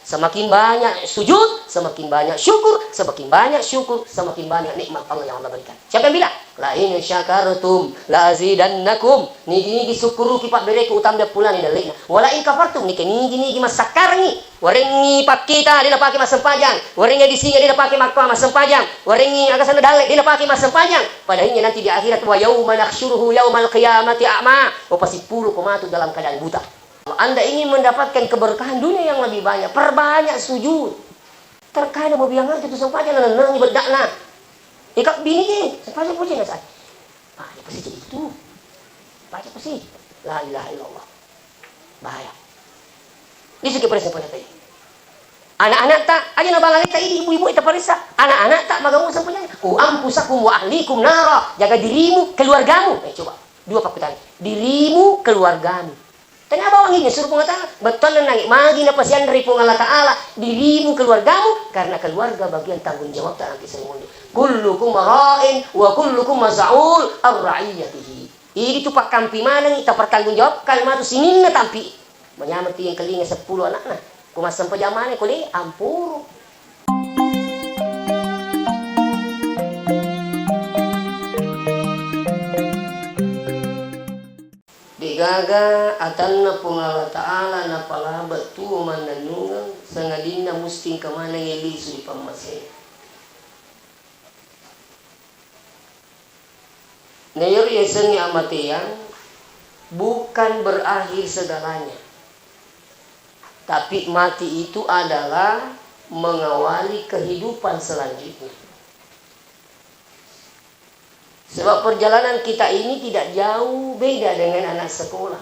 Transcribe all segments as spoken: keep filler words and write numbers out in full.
Semakin banyak sujud, semakin banyak syukur, semakin banyak syukur, semakin banyak nikmat Allah yang Allah berikan. Siapa yang bilang? "La in syakartum la azidannakum." Nigi-nigi sukkuruki pabbereku utambe pulani dalle'na. "Wa la in kafartum," nigi-nigi massakkarengngi. Warengngi pakkita, de' napake massempajang. Warengngi disinga, de' napake makko massempajang. Warengngi aga senna dalle', de' napake massempajang. Padahalnya nanti di akhirat, "Wa yauma nahsyuruhu yaumal qiyamati a'ma." Upasippulo ko matu dalam keadaan buta. Anda ingin mendapatkan keberkahan dunia yang lebih banyak, perbanyak sujud. Terkadang mau bilang aja tu sempajang, nenengi beddakna. Ika bini je, sempajang puji na sai. Ah, ya pasti itu. Baca pasti. La ilaha illallah. Bahaya. Di sini periksa pada tadi. Anak-anak tak, aja na balang tak ini ibu-ibu tak periksa. Anak-anak tak magamu sempajang. Ku ampusakum wa ahlikum nara. Jaga dirimu, keluargamu. Eh, coba. Dua pakutan. Dirimu, keluargamu. Tania bawangngi suruh Puang Allah Ta'ala. Bettuanna nangi, magi napasianre Puang Allah Ta'ala dirimu, keluargamu, karena keluarga bagian tanggung jawab ta nanti semuanya. Kullukum ra'in wa kullukum mas'ul ar ra'iyatihi. Idi tu pakkampi maneng, tapertanggung jawabkan matu sininna tampi. Manyameng tu yang kelinga seppulo anakna. Ku massempajang maneng ko de, ampuru. Degaga atanna Puang Allah Ta'ala napalaba tuo mannennungeng, sangadinna musti engka manengngi lisu ri pammasena. Naiyaro yasengnge amateang bukan berakhir segalanya, tapi mati itu adalah mengawali kehidupan selanjutnya. Sebab perjalanan kita ini tidak jauh beda dengan anak sekolah.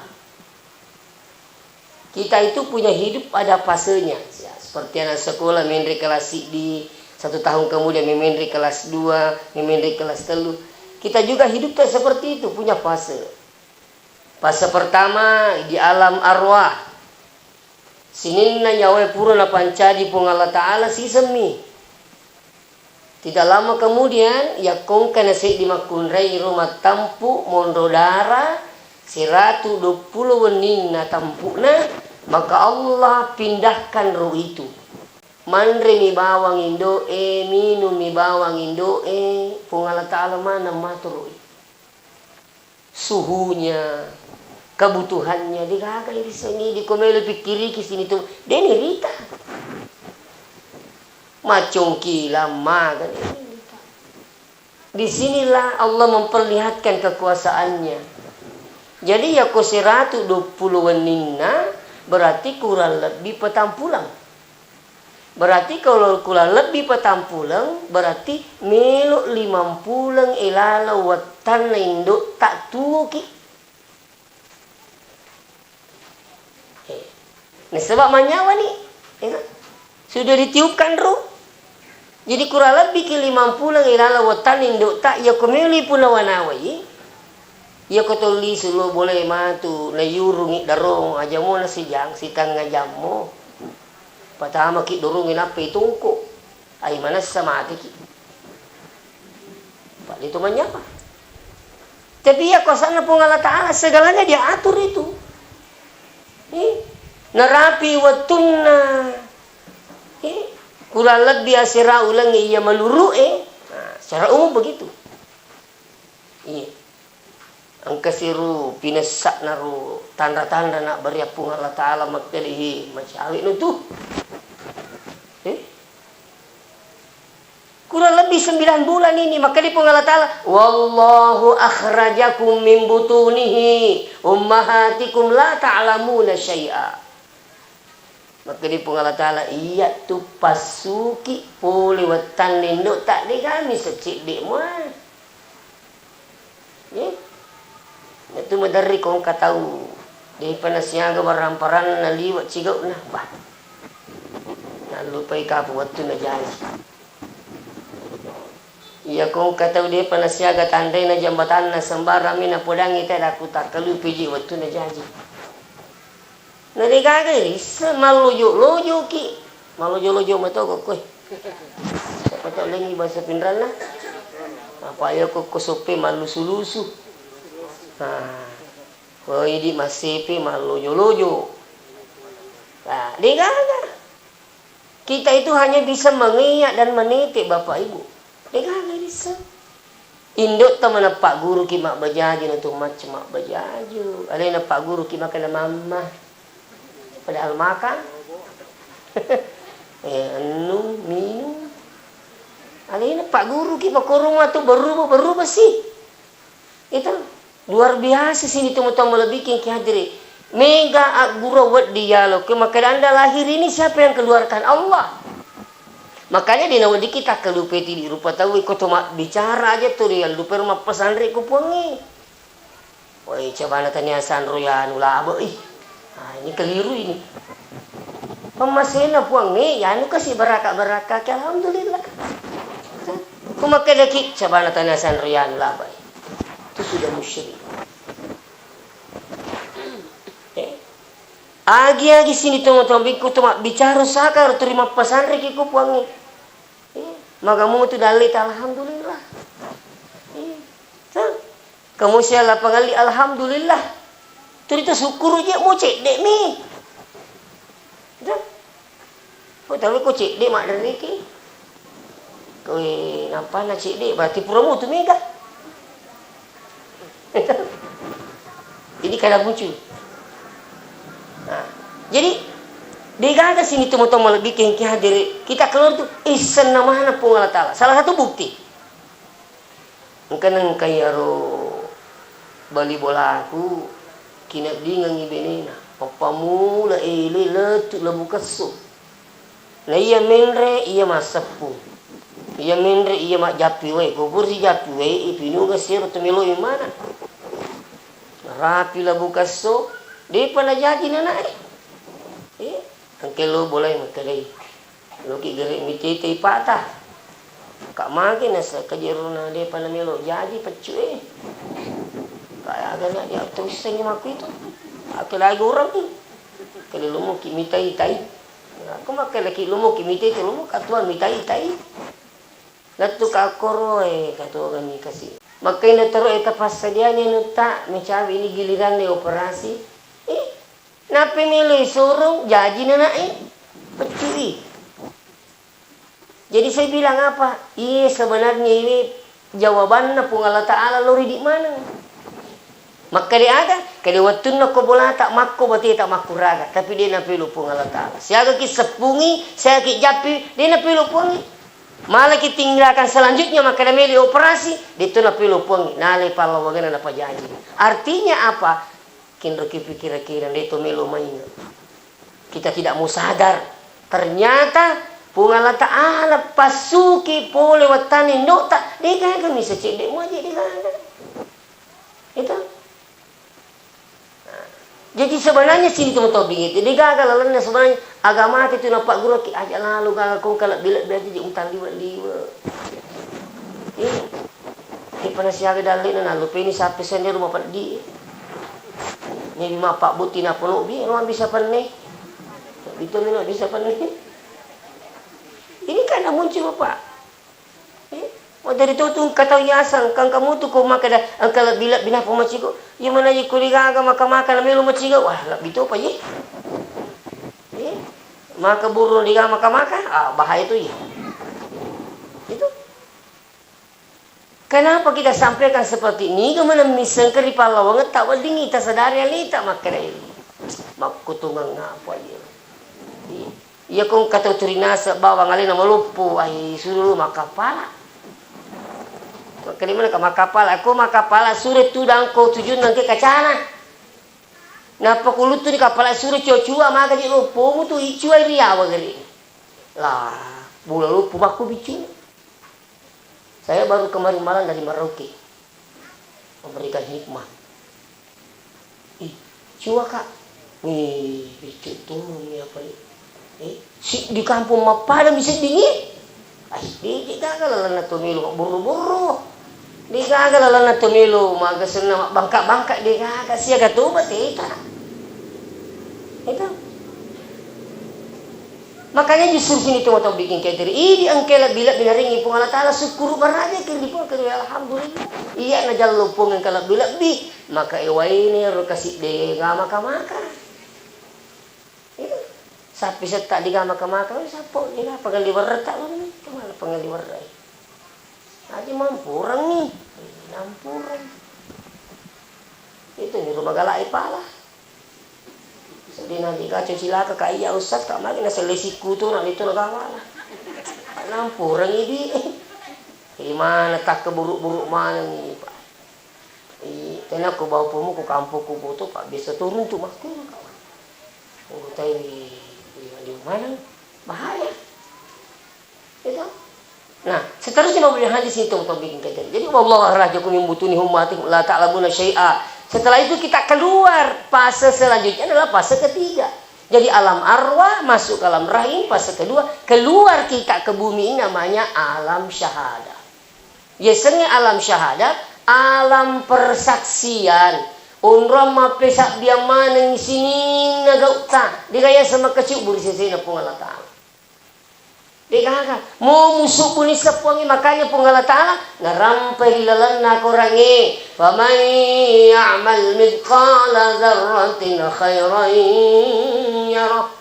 Kita itu punya hidup ada fasenya. Ya, seperti anak sekolah menre kelas di satu tahun kemudian memenre kelas dua, memenre kelas telu. Kita juga hidup tak seperti itu, punya fase. Fase pertama di alam arwah. Sininna nyawae pura napancaji Puang Allah Ta'ala sisemmi. Tidak lama kemudian, yakkongka naseddi makkunrai ro mattampu monro dara, siratu duappulo wenninna tampu'na, maka Allah pindahkan roh itu. Manremi bawang indo'e, minummi bawang indo'e, Puang Allah Ta'ala maneng matu roh itu. Suhunya, kebutuhannya, degaga irissengngi, di ko melo pikkiriki sini tu, de' nirita. Macongkilang maga, de' nirita. Di sinilah Allah memperlihatkan kekuasaannya. Jadi, yako siratu duappulo wenninna, berarti kurang lebih petang puleng. Berarti kalau kurang lebih petang puleng, berarti melo limang puleng ilaleng wettanna indo'ta tuoki. Eh, nasaba manyawani, eh, sudah ditiupkan roh. Jadi kurang lebih ki limang puleng ilaleng wettanna indo'ta, iya ko melo ipuna wanawai, iya ko tolli sulo boleh matu, nayurungi darong, aja mo nasijang, sitengnga jammo. Patamaki dorong nappa itongko. Ai manessa mateki. Pada itu manyapa. Tapi iya kuasanna Puang Allah Ta'ala, segalanya diatur itu. Eh, narapi wettunna. Eh, kurang lebih asera uleng iya maluru, eh. Nah, secara umum begitu. Iya. Engka siru pinessa'na ro tanra-tanra nabbariang Puang Allah Ta'ala makkeda, "Hi, macawe' nu tu." Eh? Kurang lebih sembilan bulan ini, makkeda Puang Allah Ta'ala, "Wallahu akhrajakum min butunihi ummahatikum la ta'lamuna syai'a." Makkeda Puang Allah Ta'ala, "Iyatu passuki pole wettanna indo'ta, de' kami secedde' mua." Eh? Natu maderri ko engka tau de'pa nasiaga barang-paranna liwe' cigau'na. Bah. Nallupai kapu wettunna jaji. Iya ko engka tau de'pa nasiaga tanrena jambatanna sembarang mi napodangngi tedakku takkalupiji wettunna jaji. Na degaga risseng mallojo-lojoki. Mallojo-lojo matoko koe. Siapa tau lengi bahasa Pinranna? Apa ya ko, ko soppe mallusu-lusu. Nah, ko idi massepe mallojo-lojo. Nah, degaga. Kita itu hanya bisa mengiyak dan meniti, Bapak Ibu. Degaga bisa. Indo'ta mana pagguruki mabbajaju, na tu macca mabbajaju. Alena pagguruki makkeda mamma. Padahal makan. Eh, ennung, minum. Alena pagguruki makkoro mua tu berubah, berubah sih. Itu luar biasa sini teman-teman lebih ki hadiri. Mega aggura wedding yalo ke makkeda anda lahir ini siapa yang keluarkan? Allah. Makanya dina wedding kita kelupe tidi rupa tau ko to mabbicara aja tu ri allupe ro mappasanre ko puangnge. Woi, cabana tania sanro yanu labo ih. Ah, ini keliru ini. Pemmasena puangnge yanu kasi baraka-baraka ke alhamdulillah. Ko makkedaki cabana tania sanro yanu labo. Itu sudah musyrik. Eh? Agi-agi sini tongeng-tongeng bikku to mabbicara saka ro turi mappasanreki ko puangnge. Eh, magamu tu dalle ta alhamdulillah. Eh, tuh. Kamu siala pangalli alhamdulillah. Turi to sukkuru je mo cedde mi. Tuh. Ko tawe ko cedde madderriki. Koe nappanna cedde berarti pura mutu mega. Jadi kada muncul. Nah, jadi degaga sini tomo-tomo lebih kengki hadiri kita keluar tu isenna mana Puang Allah Taala. Salah satu bukti. Engka nengka iyaro bali bolaku kineddingengngi benena. Pappamula ele lettu Labukesso. Na iya menre iya masseppu. Iya menre iya majjappi wae. Ko pura sijappi wae, ipinunga sero to meloi mana. Rapi Labukesso, depa najaji nanae. Eh, engke lo bolae makkedai. Loki gere mitete ipata. Ka mage nasa kajerona depa namelo jaji peccu e. Kaya agana dia terus sengi makku itu. Ake lagi orang tu. Kali lomo ki mitai tai. Aku makke laki lomo ki mitai tu lomo katuan mitai tai. Lettu ka koro e katuan ni kasi. Makkaina tero e tapassadiani anu ta mecawi ini giliran e operasi. Eh, Nappa melo isurung jaji nanae, peccui. Jadi saya bilang apa? Iye sebenarnya ini jawabanna Puang Allah Ta'ala lo ridi maneng. Makkeda aga? Kede wettunna ko bolata makko bateta makkuraga, tapi de napelo Puang Allah Ta'ala. Siaga ki seppungi, siaga ki jappi, de napelo Puangi. Malah ki tindakan selanjutnya makkeda melo operasi, de to napelo Puangi. Nale pallawangenna napajaji. Artinya apa? Kinroki pikira-kira, de to melo mainga. Kita tidak mau sadar. Ternyata Puang Allah Ta'ala passuki pole wattana indo'ta, de gaga misa cedde muaje, de gaga. Itu. Nah, jadi sebenarnya sini tu motobing itu, de gaga lalenna sebenarnya agama itu napagguruki aja lalu gaga kong kalebbi-lebbi aja je utalliwe-liwe. Iya. Depa nasiaga dallena, nalupeni sappe sendero mapeddi. Nebi mappabbutti naponobi, lo bisa penne. Itu melo bisa penne. Ini kan muncul, Bapak. Eh, oh, dari tu tu engka tau yasang, engka, engka mutu ko makkeda, engka lebbi-lebbi nappa maciko. Iya mana iko de gaga maka-maka na melo maciko. Wah, lebbi topa ye. Eh, maka burung de gaga maka-maka. Ah, bahaya tu ye. Itu. Kenapa kita sampaikan seperti ini? Niga maneng missengka ri pallawangetta weddingngi tasadari aleta makkedai, makkutungeng apa iya? Iya ko engka tau turinaseng bawang alena maloppo, ai suro makkapala. Makkeda maneng ka makkapala, ko makkapala suro tudang ko tujunna engka kacana. Nappa ko luttuni kapala suro cua-cua maga di loppomu tu icuai riawa gari. Lah, bola loppo makko biccu. Saya baru kemarin malam dari Merauke memberikan hikmah. Ih, cua, Kak. Wih, biccu turun ya, Pak. Eh, si di kampung mappada bisa dingin. Ai, de, de gaga lalenna to melo mabburu-buru. De gaga lalenna to melo maga senna mabbangka-bangka, de gaga siaga to bateta. Itu. Makanya justru sini tu motobbiking kediri. Idi engke lebbi-lebbi naringi Puang Allah Ta'ala, sukkuru maraja ki ri Puang kediri, alhamdulillah. Iya najallo Puang engka lebbi-lebbi, maka ewaini ro kasi de ga maka-maka. Iya. Sappi setta diga maka-maka, sappo diga pengelli werretta lo ni, kemana pengelli werre. Aja mampurengi, nampureng. Itu ni rumah galak pala. Sedih nanti kaca cilaka ka iya ustaz, ka magi na selesai kutu na itu na gawala. Nampurengi di. Di mana tak keburuk-buruk mana ni, Pak? I, tena ku bau pomu ku kampung ku butuh, Pak, biasa turun tu makkuro, kawan. Utai di, di, di mana? Bahaya. Itu. Nah, seterusnya mau hadis itu, Taufik, kata. Jadi, "Wallahu akhrajakum min butuni ummahatikum la ta'lamuna syai'a." Setelah itu kita keluar, fase selanjutnya adalah fase ketiga. Jadi, alam arwah masuk ke alam rahim, fase kedua, keluar kita ke bumi ini namanya alam syahadah. Yasengnge alam syahadat, alam persaksian. Onrong mappesabbiang maneng sininna gau'ta, de gaga yaseng makkacubbu ri sesena Puang Allah Ta'ala. De gaga. Mo musubbu nisseng Puangnge, makanya Puang Allah Ta'ala narampai ri lalenna korangnge, "Faman ya'mal mithqala dzarratin khairan yarah."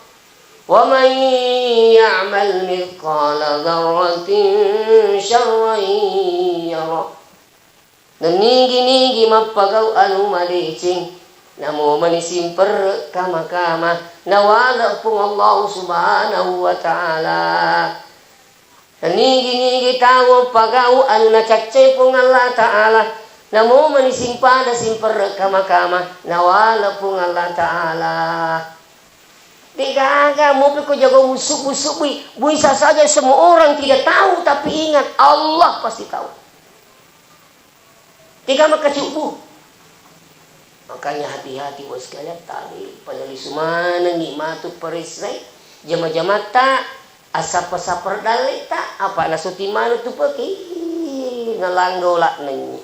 Wa man ya'mal mithqala dzarratin syarran yarah. Nenigi-nigi mappagau anu madeceng, namo mani simperre kama-kama, nawale Puang Allah Subhanahu wa Ta'ala. Nigi-nigi tau pagau anu nacaccai Puang Allah Ta'ala, namo mani simpada simperre kama-kama, nawale Puang Allah Ta'ala. Degaga mopi ko jago musu-, musubbui, bisa saja semua orang tidak tahu, tapi ingat, Allah pasti tahu. Tega makacubbu. Makanya hati-hati, Bapak sekalian, tali pada lisu manengngi matu paressai jama-jamatta, assappa-sappa dalle'ta, apa nasuti maneng tu pake, ih, nalangga ola'nengngi.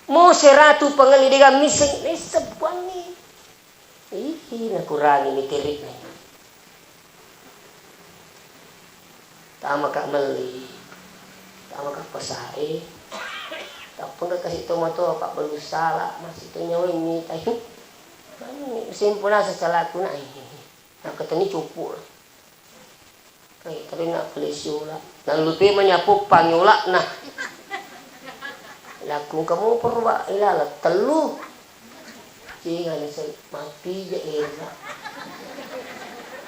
Mo seratu pangelli dega misseng, nisseng puangngi. Ihi, nakurangi mitere'na. Tamaka melli, tamaka pasae, tappengka kasi tomatoa pabbalu sala, masih to nyawai mitai. Mani sempurna sesalaku na, eh, eh, eh. Nakatani cupu. Eh, tapi na pelesi ola. Nallupe mani apoppangi ola'na. Lakkung kamu perba ilala tellu. Cinga naseng, mappija ero na.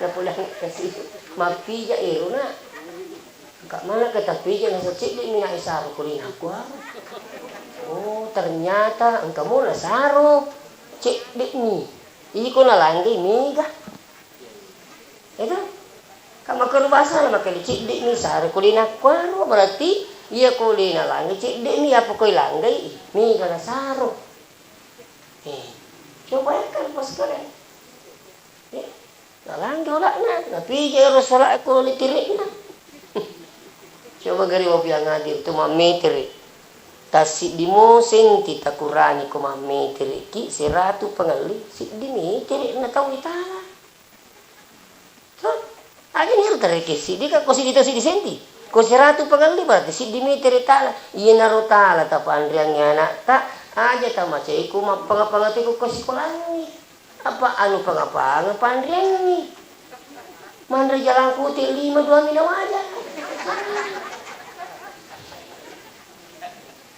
Napola kasi, mappija ero na. Engka mana ke tapija naseng, cedde mi na isaro ko linaku aro. Oh, ternyata engka mo nasaro. Cedde mi. Iko nalanggai mega. Itu. Ka makkoro bahasa na makkeda cedde mi sare ko linaku aro, berarti iya ko lina langi cedde mi, apa ko ilanggai, mega nasaro. Eh, coba bayangkan pas kalian. Eh, nalanggai ola'na, napija ero sola ko litere'na. Coba gari wapiang adil tu mammetere. Tassiddi mo senti takurani ko mammetere ki seratu pangelli, siddi metere na tau itala. To? Aja niru tarekeng siddi, ka ko siddi to siddi senti. Ko seratu pangelli berarti siddi metere tala. Iyanaro tala tapanreangngi ana'ta, aja tamacai ko mappanga-panga teko ko sikolangngi. Apa anu panga-panga panreangngi. Manre jalangkote lima dua mina waja.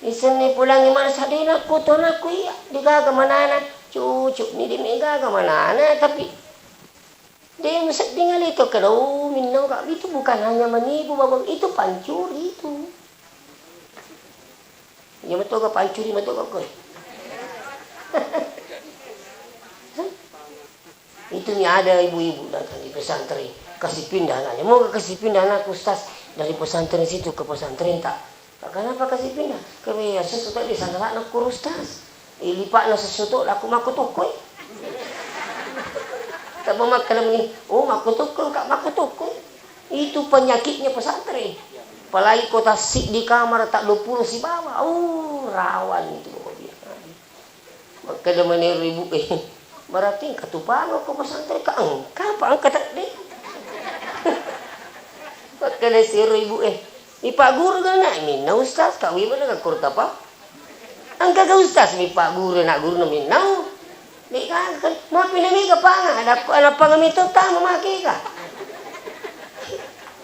Isenni pulangi mana sadena ko tonakku iya, degaga manana. Cucuk ni de megaga manana, tapi de musedding ale to kalau minnau ka itu bukan hanya menipu, Bapak, itu pancuri itu. Iya metoga pancuri metoga koe. Itu ni ada ibu-ibu datang di pesantren, kasih pindah anaknya. Mau kasih pindah anak ustaz dari pesantren situ ke pesantren tak? Kenapa kasih pindah? Kami ya sesuatu di sana nak kurus tas. Eh, lipatna sesuatu aku mako tokoi. Tak memakan ini. Oh, mako tokoi, kak mako tokoi. Itu penyakitnya pesantren. Apalagi kota sik di kamar tak dua puluh sibawa. Oh, rawan itu pokoknya. Makkeda manero ibu e, "Berarti engka tu pangokko pesantren ka?" "Engka, apa engka tedde." Makkeda sero ibu e, "Ipagguru ga nak?" "Minna ustaz, ka wiba na ka kurtapa." "Engka ga ustaz mi pagguru nak guru na minna?" Dé' gaga, mappi na méga panga, ada ko ana panga mito tama makéga.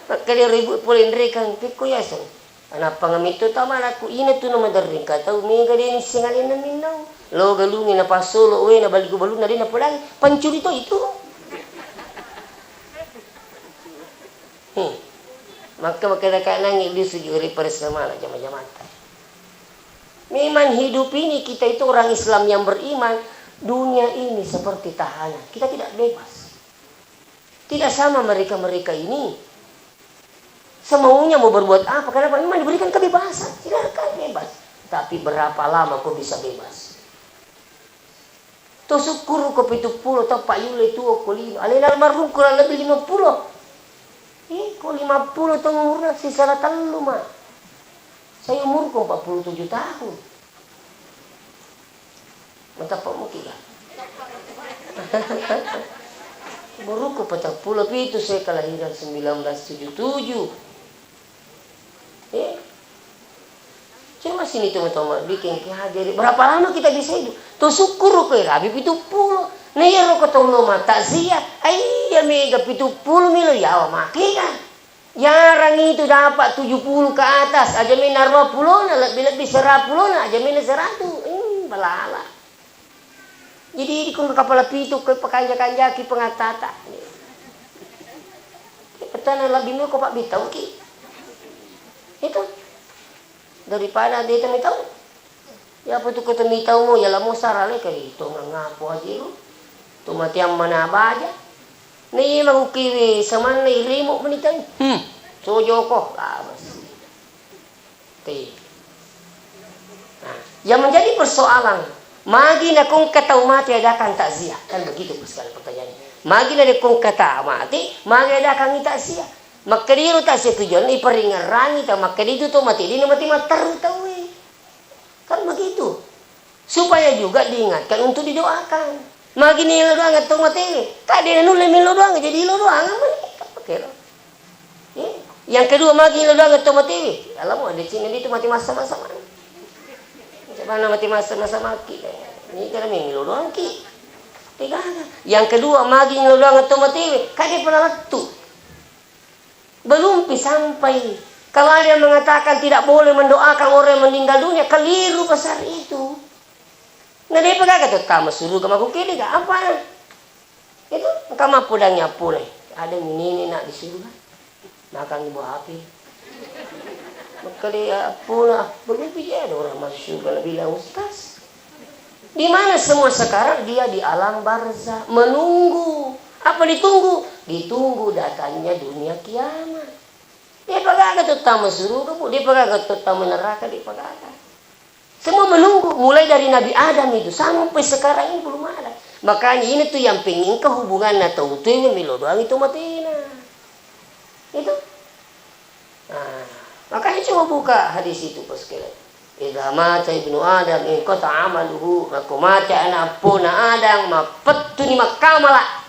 Makkedai ribu pole nrekang, pékko yaseng. Ana panga mito tama anakku, ina tu na maderring ka tau méga dé' nisseng aléna minnau. Lo galungi na pasolo, wé na baliku balunna dé' na podangi, pancuri to itu. Hmm. Maka, maka, maka nangi lisu juri pada semana jama-jamanta. Memang hidup ini kita itu orang Islam yang beriman, dunia ini seperti tahanan. Kita tidak bebas. Tidak sama mereka-mereka ini. Semaunya mau berbuat apa, kenapa? Memang diberikan kebebasan, silakan bebas. Tapi berapa lama kau bisa bebas? To sukkuru ko pitu pulo, to payyulle tuo ko lima. Alena almarhum kurang lebih lima pulo. Eh, ko lima pulo to umurna, sisala tellu ma. Saya umurku empat puluh tujuh tahun. Matappa muki ya. Umurku patappulo pitu, saya kelahiran sembilan belas tujuh tujuh. Eh, coba sini teman-teman, bikin ke hajari. Berapa lama kita bisa hidup? To sukkuru ko rabi pitu pulo. Nah, iya roko tollo mata sia. Ai, iya méga pitu pulo milo yawa makéga. Jarang itu dapat tujuh puluh ke atas. Aja ména dua puluh na, lebih-lebih seratus na, aja ména seratus. Hmm, balala. Jadi, idi ko kapala pitu, ko pakanja-kanjaki pengatata. Petana lebbi meko pabbitauki. Itu. Daripada dé' to mitau. Ya apa tu ko to mitau mo, ya lamo sarale kali to ngapo aja lo. To mati ammana baja. Ni magukiwi samanna irimo menitai. Hmm. Sojoko. Ah, basi. Oke. Nah, yang menjadi persoalan, magi nakongka tau mate adakan takziah? Kan begitu sekali pertanyaannya. Magi nakongka tau mate, magi adakan takziah? Makkediro takziah tujuanna iparingerangi tau makkedi tu to mate, dina mate matteru tauwe. Kan begitu. Supaya juga diingatkan untuk didoakan. Magi nilo doang to matewe. Kak dina nulle milo doang, jadi ilo doang apa nih? Oke lo. Eh, yang kedua, magi lo doang to matewe. Alamu ada cina itu mati masa-masa mana? Macam mana mati masa-masa maki? Ini kan memang lo doang ki. Tidak ada. Yang kedua, magi lo doang to matewe. Kan dia pernah lettu. Belum pi sampai. Kalau ada yang mengatakan tidak boleh mendoakan orang yang meninggal dunia, keliru besar itu. Na depa gaga to tama suruga makkukini ga apa? Itu engka mappodangngi appona. Ada nini nak di surga. Makan buah api. Makkeda appona, belum pi ada orang masuk surga, nabilang ustaz. Di mana semua sekarang? Dia di alam barzah, menunggu. Apa ditunggu? Ditunggu datangnya dunia kiamat. Depa gaga to tama suruga, Bu. Depa gaga to tama neraka, depa gaga. Semua menunggu, mulai dari Nabi Adam itu sampai sekarang ini belum ada. Makanya ini tuh yang pengen ke hubungan na tau tuh yang melo doang itu matena. Itu. Nah, makanya coba buka hadis itu, Bos, sekalian. Idza mata ibnu Adam inqata amaluhu, maka mati anak pona Adam, mapettu ni makkamala.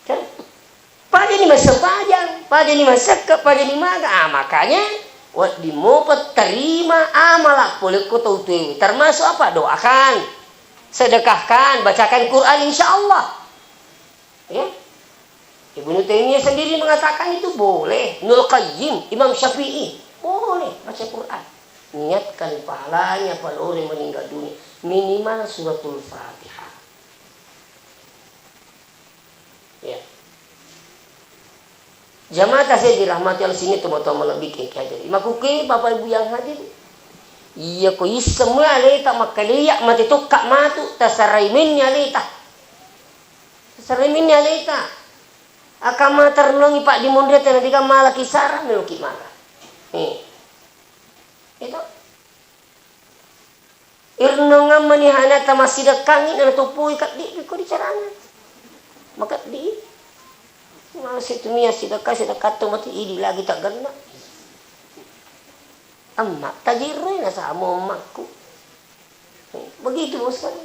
Kan? Pajani massempajang, pajani massekke, pajani maga. Ah, makanya wedding mopa terima amala pole ko tau tuewe. Termasuk apa? Doakan, sedekahkan, bacakan Quran, insya Allah. Ya. Ibnu Taimiyah sendiri mengatakan itu boleh. Ibnul Qayyim, Imam Syafi'i, boleh baca Quran. Niatkan pahalanya pada orang yang meninggal dunia. Minimal suratul Fatihah. Ya. Jamaah saya dirahmati Allah, sini teman-teman lebih ke hadir. Makuke Bapak Ibu yang hadir. Iya ko isseng mua aleta makkaleya mate tokka matu, tasaraimenni aleta. Tasaraimenni aleta. Akama terlongi Pak di Mondre tena diga mala kisara meloki mala. Nih. Itu. Irnongang mani hana tamasidekkangi na toppoi kaddi ko dicarana. Makaddi. Masi tu mia sidekka, sidekka to mati idi lagi tak genna. Amma tajiroi na samo ammakku. Begitu bos kan.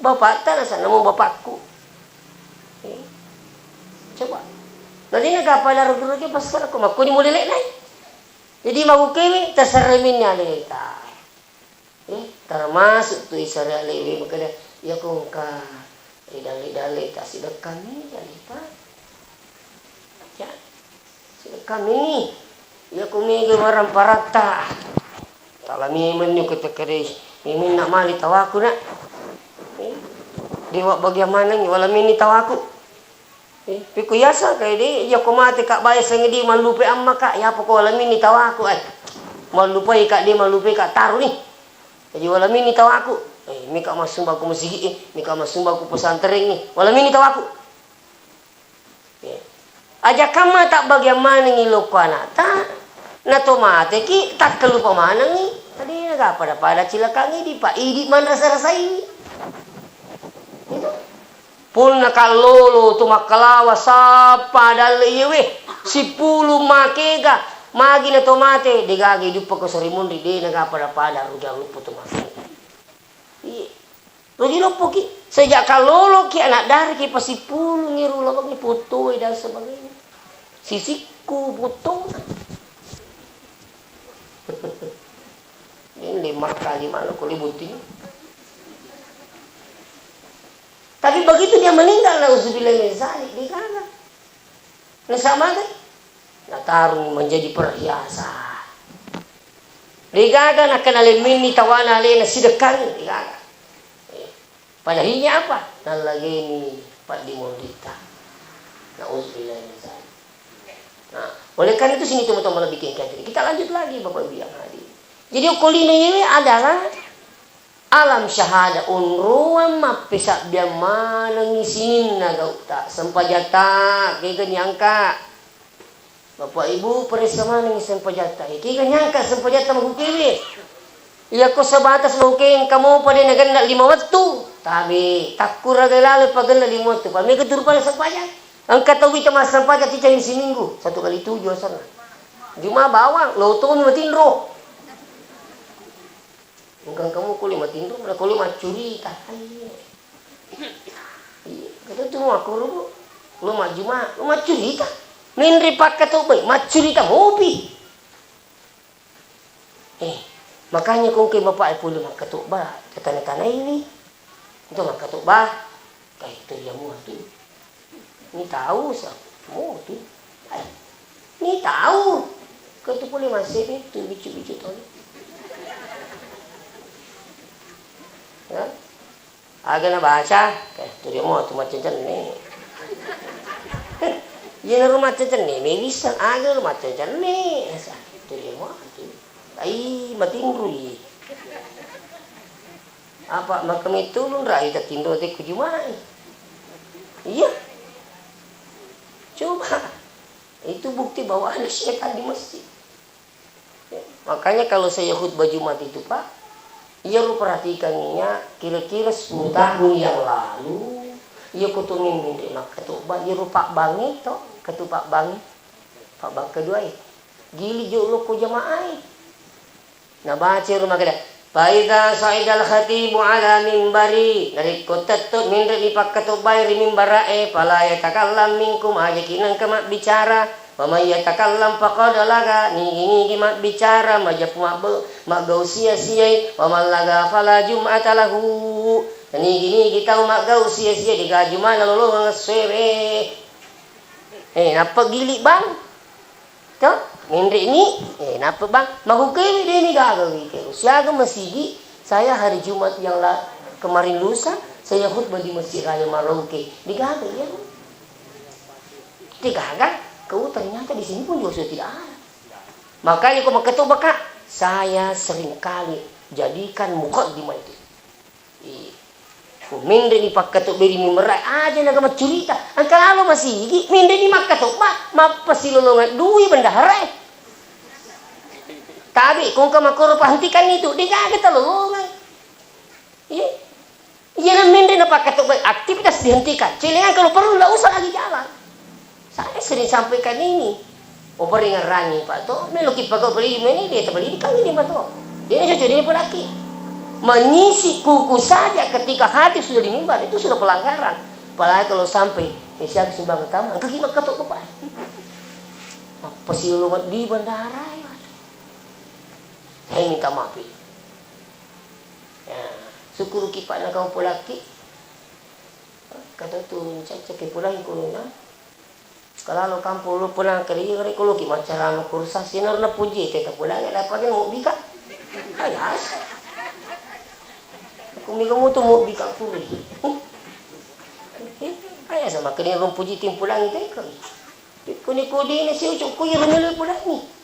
Bapak ta na sana mau bapakku. Coba. Nanti na kapala rugi-rugi pas kan aku makku di mulai nai. Jadi mau kewe tasarremin aleta. Eh, termasuk tu isara lewe makkeda, Iyako engka ri dalle-dalle ta sidekkammi, jadi pa. Ya. Sidekkammi ni. Iyako mega waramparatta. Tala memeng ni ko tekkere. Memenna mali tawaku, nak. Eh, dewa bagian maneng, wala menni tawaku. Eh, pekko yaseng ka de, iyako mate ka bae seng de mallupai amma ka, iyapa ko wala menni tawaku, eh. Mallupai ka de, mallupai ka taru ni. Jadi wala menni tawaku. Eh, meka massumbang ko masigi, eh, meka massumbang ko pesantren, eh. Wala menni tawaku. Eh. Aja kamma tabbagiang manengi lokko anata, na to mateki, takkalupa manengi. Tadi naga pada-pada cilakangi di pa idi manrasa-rasai. Itu. Punna kallolo tu makkalawa sappa dalle iyewe, sipulu makega, magi na to mate, degaga iduppako sarimunri, de naga pada-pada rujang luppo tu mate. Iya. Rujang luppoki, sejak kalloloki anak dariki pasipulungi rulawangi pottoe dan sebagainya. Sisikku potto. Ini lima kali malu kuli bunting. Tapi begitu dia meninggal, nauzubillah min zalik, dia gagal. Nasaba mate? Natarung menjadi perhiasan. Degaga nakkeda lemmenni tawana alena sidekkangi, degaga. Eh, pada akhirnya apa? Nallageni paddimonritta. Nauzubillah min zalik. Nah, oleh karena itu sini teman-teman lebih tingkat. Kita lanjut lagi Bapak Ibu yang hadir. Jadi okko lino iyewe adalah alam syahada, onroang mappesabbiang manengngi sininna gau'ta, sempajatta, kega nyangka. Bapak Ibu, paressa manengngi sempajatta. Eh, kega nyangka sempajatta makukewe. Iyako sebatas makukewe engka mopa de nagenna lima wettu. Tabe, takkuragai lalo pagenna lima wettu. Pa mega tu rupanna sempajang. Engka tau wita massempajang cicani siminggu, satu kali tujuh asenna. Juma bawang, lotomi matinro. Engka-engka muko le matinro, pada ko le maccurita. Ai. Iya, kata tu makkoro, lo majjuma, lo maccurita. Menre pakkatobbai, maccurita mopi. Eh, makanya ko engka bapak e pole makkatobba, tatana-tanaiwi. Untuk makkatobba, kai tu dia mua tu. Ni tau sa, mo tu. Ai, ni tau. Ko tu pole massebi tu bicu-bicu tau. Ya? Aga nabaca, eh, tu dia mua tu macca cenne. Iya naru macca cenne, me wisseng aga naru macca cenne. Sa, tu dia mua tu. Ai, matinrui. Apa makkami tulung rai tatinro te ku Juma'i. Iya. Coba. Itu bukti bahwa ada setan di masjid. Makanya kalau saya khutbah Jumat itu, Pak, iya ru perhatikan ya, kira-kira sepuluh tahun yang lalu, iya kutu mimpin di makkatobba, iya ru Pak Bang itu, ketua Pak Bang, Pak Bang kedua itu. Gili jo lo ko jamaah. Nabaca ro makkeda, "Fa idza sa'idal khatibu ala mimbari," narekko tetto minreni pakkatobbae ri mimbara'e, "fala yatakallam minkum," ajaki nengka mabbicara, "wa may yatakallam faqad laga," nigi-nigi mabbicara, majeppu mabbe-, maggau sia-siai, "wa man laga fala jum'ata lahu," nigi-nigi tau maggau sia-sia, degaga jumana lolongeng essoewe. Eh, nappa gili bang. To, menre'ni, eh, nappa bang, mahukewe deni gaga wike. Siaga masigi, saya hari Jumat yang la-, kemarin lusa, saya khutbah di Masjid Raya Marauke. Digaga, iya, Bu. Digaga, kau ternyata di sini pun juga sudah tidak ada. Makanya kau makkatobba, Kak, saya sering kali jadikan mukaddimah itu. Iya. Ko menreni pakkatobbai ri mimbara'e, aja naga maccurita. Engka lalo masigi, menreni makkatobba, mappasilolongeng dui bendahara'e. Tabe, ko engka makkoro pahentikan itu, degaga talolongeng. Iya. Iya, menre napakkatobbai, aktivitas dihentikan. Celengan kalau perlu, nggak usah lagi jalan. Saya sering sampaikan ini. Operengngerangi, Pak, to, meloki pagau pendidikan ini, dia pendidikan ini, Pak, to. Dia cocok, dia pelaki. Mengisi kuku saja ketika hadir sudah di mimbar, itu sudah pelanggaran. Apalagi kalau sampai, eh, siapa sumbangan utama, engka ki makkatobba, Pak. Apa sih lo di bandara, ya? Saya minta maaf, ya. Ya, syukuruki, Pak, nakau pelaki. Kata tu cacca ke pulang ko na. Kalalo kampung lo pulang ke dia, ko loki maccarama kursa, sinar na puji, teta pulang, ada apa dia mau bika? Ayas. Aku mega moto mau bika puri. Eh, ayas sama kena rumpuji tim pulang itu kan. Kuni kudi na si ucuk ku iro melo pudangi.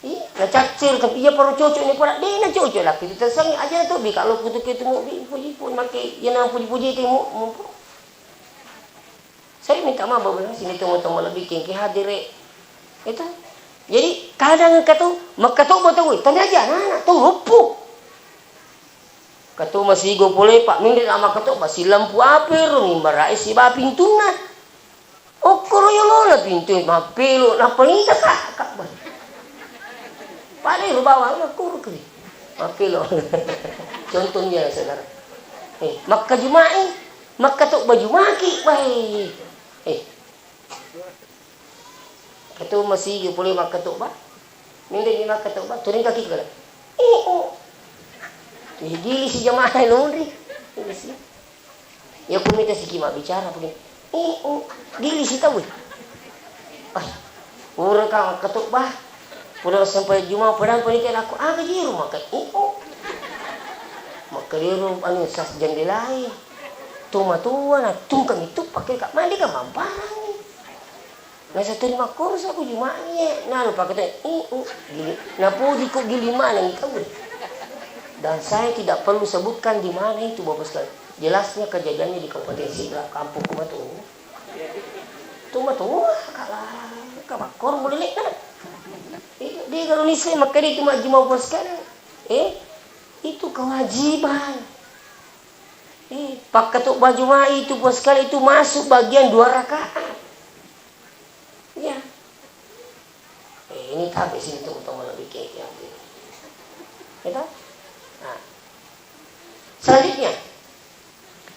Ih, na caccir, tapi iya paro cocok ni pura, de na cocok laki tu tasang aja tu bi kalau kutu kitu mu bi puji pun make iya na puji-puji ti mu, mu. Saya minta maaf bapak sini temu-temu lebih kengke hadir, eh. Itu. Jadi kadang katu makkatobba tau, tanya aja anak-anak tau loppo. Katu masigo pole, Pak, minre na makkatobba silampu ape ro mimbarae siba pintunna. Okkoro yolona pintu mappelo, nappa nita ka, ka, pada ero bawang okkoro keri. Mappelo. Contohnya, saudara. Eh, makka Juma'i, makkatobba Jumaki, bae. Eh. Katu masigi pole makkatobba. Minre ni makkatobba, turing kaki kala. Eh, oh. Gili si jamaah nonri. Gili si. Iya ku mita siki mabbicara pole. Eh, oh, gili si tau. Ai, pura ka makkatobba. Pura sampai Juma padang panitia lako, aga jiro maka, eh, oh. Maka diro anu sas jendelae. Tomatoa na tungkang itu pakai ka mandi ka mamparang. Nasa terima kursa ku Jumani, eh. Nanu pakai teh, eh, oh, gili. Napuji ku gili mana ni kau. Dan saya tidak perlu sebutkan di mana itu, Bapak sekalian. Jelasnya kejadiannya di Kabupaten Sidrap, kampung ku matu. Tu matu, kalah, kabakkor boleh nak. Eh, dia kalau nisai maka dia tu majima, Bapak sekalian. Eh, itu kewajiban. Eh, pakkatobba Juma'i itu, Bapak sekalian, itu masuk bagian dua rakaat. Iya. Eh, ini tabe sini teman-teman lebih keke. Gitu? Nah. Selanjutnya.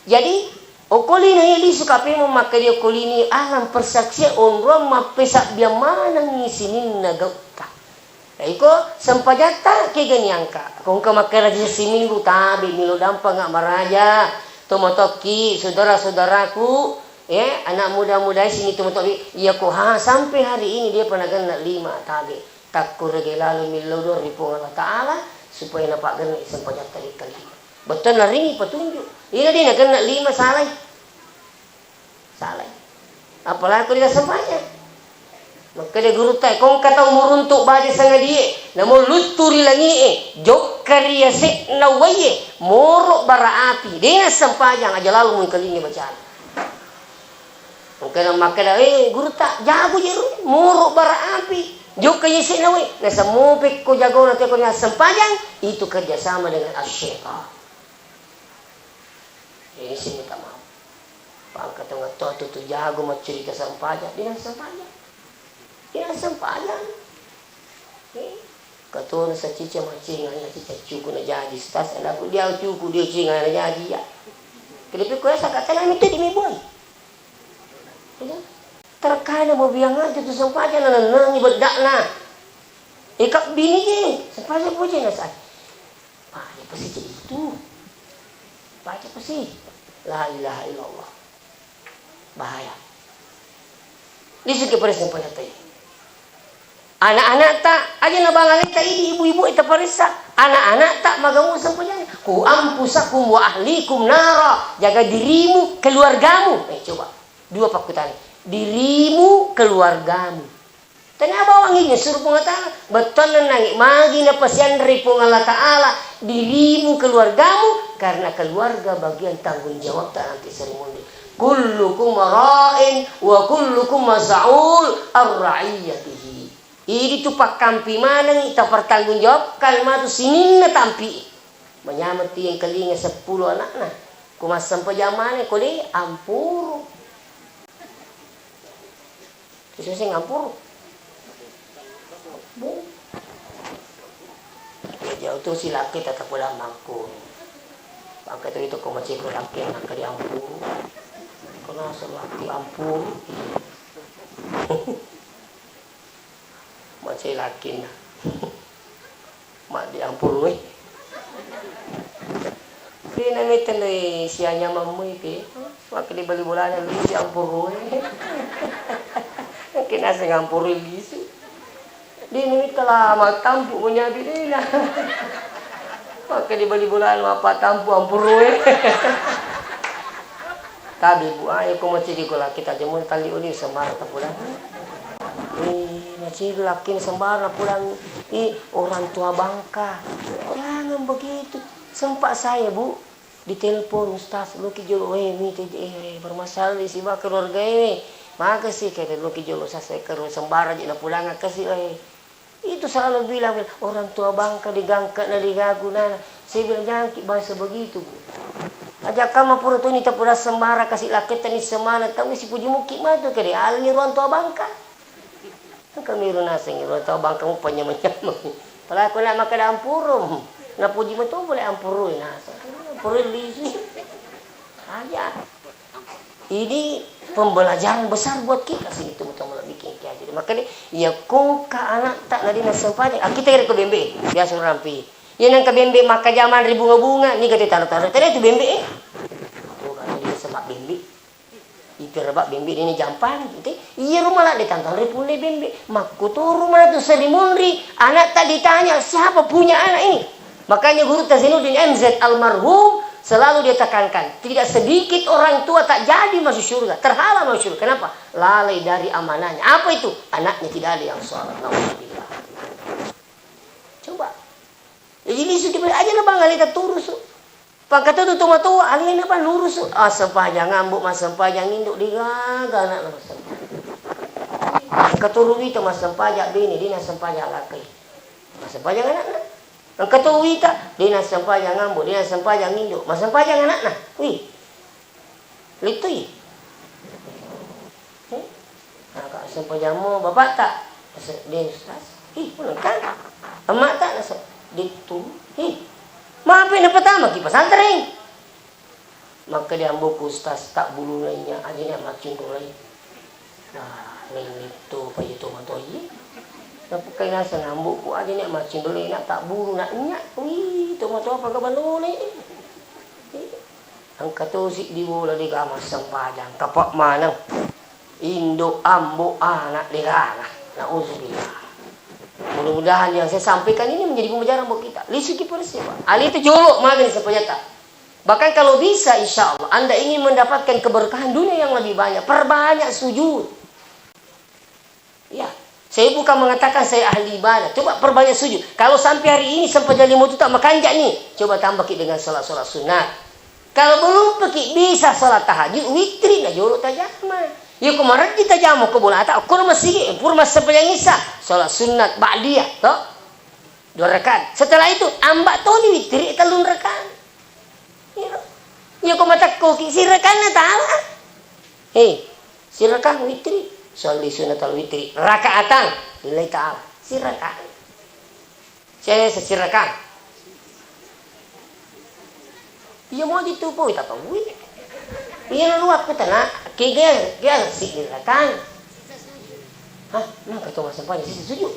Jadi, okko lino iya lisu kapemu makkeda okko lino alang persaksian onrong mappesabbiang manengngi sininna gautta. Iko sempajatta kegani angka. Ko engka makkeda siminggu tabe milo dampanga maraja. Tomatoakki, saudara-saudaraku, eh, anak muda-muda sini tomatoakki, iya ko ha, sampai hari ini dia pernah genna lima tabe. Takkurege lalo millau doang ri Puang Allah Ta'ala supaya napaggenna sempajatta wekka lima. Bettuanna rini petunjuk. Ina de nagenna lima salai. Salai. Apalagi ko de nassempajang. Makkeda gurutta, ko engka tau muruntu baja sangadie, namo luttu ri langie, jokka ri yase'na uwaie, moro bara api, de nassempajang aja lalo mengkalingi bacana. Engka na makkeda, "Eh, gurutta, jago je ro, moro bara api, jokka yase'na uwaie." Nasemmo pekko jagona teko nassempajang, itu kerjasama dengan asy-syaitan. Ini sih minta maaf. Pangka tengah to tu, tu jago maccurita sempajang, de nassempajang. De nassempajang. Eh, katona sacica macinga, ya cica cuku na jaji, stas, anakku dia cuku, dia cinga na jaji, ya. Kenapa kau ya sakatana itu di miboi? Iya. Terkadang mau bilang aja tu sempajang, nanangi bedakna. Ika bini je, sempajang puji na sa. Paja pasi jadi itu. Paja pasi. La ilaha illallah. Bahaya. Lisuki paressa panyatai. Anak-anakta aja na bangaleta idi ibu-ibu eta paressa. Anak-anakta magamu sempajang. Ku ampusakum wa ahlikum nara. Jaga dirimu, keluargamu. Eh, coba. Dua pakkutana. Dirimu, keluargamu. Tania bawangngi nasuru Puang Allah Ta'ala, bettuanna nangi magi napasianre Puang Allah Ta'ala dirimu, keluargamu, karena keluarga bagian tanggung jawabta nanti seri munri. Kullukum ra'in wa kullukum mas'ul ar ra'iyatihi. Idi tu pakkampi manengi tapertanggung jawabkan matu sininna tampi. Manyameng tu engkalinga seppulo anakna. Ku massempajang maneng ko de, ampuru. Seseng ampuru. Bu. Ya, jauh tu si laki tetap udah mangku. Pakai tu itu ko macam laki nak kali ampuru. Kena selaki ampuru. Macai lakinna. Maddi ampurui. Ri nami tendoi sianya mammui pi. Makkeda bali bolana lisu ampurue. Engka naseng ampurue lisu. Dini mitta la mattampu menyabi dina. Makkeda bali bolana mappatampu ampurue. Tabe, Bu, ayo ko masigi ko laki tajammu talli oli sembarang tapulana. Eh, masigi laki sembarang pulang. Eh, orang tua bangka. Jangan begitu. Sempat saya, Bu, ditelepon, "Ustaz, loki jolo, eh, mite, eh, bermasalah di siba keluarga ini. Makasih, kede loki jolo, sasai keru sembarang je na pulang kasi, eh." Itu selalu bilang, "Orang tua bangka digangka na digagu nana." Saya bilang, "Jangan ki bahasa begitu, Bu. Aja kama pura toni tapulang sembarang kasi laketta ni semana, tau si puji muki matu kede, alani orang tua bangka." Engka miru naseng iro tau bangka mupanyameng-nyameng. Pala ko na makkeda ampuru, napuji meto pole ampuru naseng. Ampuru lisu. Aja. Ini pembelajaran besar buat kita sini, teman-teman, bikin kayak gitu. Makanya, ya, kongka anak tak nadi naseng paja. Ah, kita kira ke bembe, biasa rampi. Ya, nang ke bembe maka zaman ri bunga-bunga, ni kata taro-taro. Tadi itu bembe, eh. Tuh, kalau dia semak bembe. Ipiraba bembe dena jampang, ente? Iyaro mala de tantanre punna bembe. Makkuturu matu seri munri, anakta ditanya, "Siapa punya anak ini?" Makanya Guru Tazinuddin M Z almarhum selalu dia tekankan, tidak sedikit orang tua tak jadi masuk surga, terhalang masuk surga. Kenapa? Lalai dari amanahnya. Apa itu? Anaknya tidak ada yang sholat. Nauzubillah. Coba. Jadi lisu aja na bang aleta turusu. Pangkatutu tomatoa alena pa lurusu, ah, sempajang ambo, massempajang indo, degaga anakna massempajang. Engkatu wita massempajang bene, de nassempajang lakkai. Massempajang anakna. Engkatu wita, de nassempajang ambo, de nassempajang indo, massempajang anakna. Wih. Littui. Eh? Maka sempajammu bapakta. Nase, "De, Ustaz." "Ih, ulengkang." Emma'ta? Nase, "Dittu." "Ih, mape napatamaki pesantren." Maka diamboku, "Ustaz, tak buluna inya aja ni maccinrolai." Nah, lennitto paje tomatoa iye. Napukkai naseng amboku aja ni maccinrolai na tak bulu na inya. Wih, tomatoa pagabanone. Engka tosi di bola dega massempajang, kapa maneng. Indo, ambo, anak degana. Nauzubillah. Mudah-mudahan yang saya sampaikan ini menjadi pembelajaran buat kita. Lisuki persiwa. Ali itu jolo magani sempajatta. Bahkan kalau bisa, insya Allah, Anda ingin mendapatkan keberkahan dunia yang lebih banyak, perbanyak sujud. Ya, saya bukan mengatakan saya ahli ibadah. Coba perbanyak sujud. Kalau sampai hari ini sempajang lima waktu tak makanja ni, coba tambahki dengan salat-salat sunat. Kalau belum peki bisa salat tahajud, witri na jolo tajama. Ya, ko mareddi tajama ko bolata, ko masigi, pura massempajang isa, salat sunat ba'diyah, toh? Dua rakaat. Setelah itu, amba toni witri tellung rakaat. Iyaro. Iya ko matekkoki, sirakanna tala. Hei, sirakang witri. Sholli sunnatal witri. Rakaatan. Lillahi ta'ala. Sirakang. Saya sesirakang. Iya mau ditupui, tapawui. Iya lalu aku tana, kege, kege sirakang. Hah? Nang ketua massempajang sisa sujud.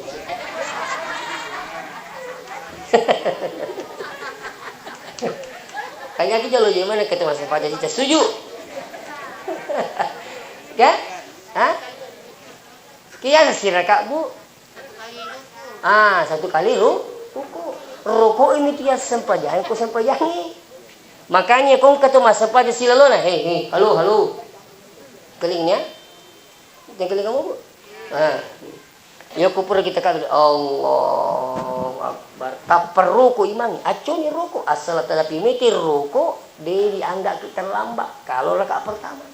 Kayaknya aku jalo jemana ketua massempajang sisa sujud. Kan? Hah? Kaya siraka, Bu? Ah, satu kali ru-, ruku. Ruku ini dia sempajang, ku sempajangi. Makanya kong ketua massempajang silalona. Hei, hei, halo, halo. Kelingnya? Yang keling kamu, Bu? Ah. Ya, kupura kita kabel. Allahu Akbar. Tappa ruku imangi. Acconi ruku. Asal tetapi mikir ruku, de dianggap terlambat. Kalau rakaat pertama.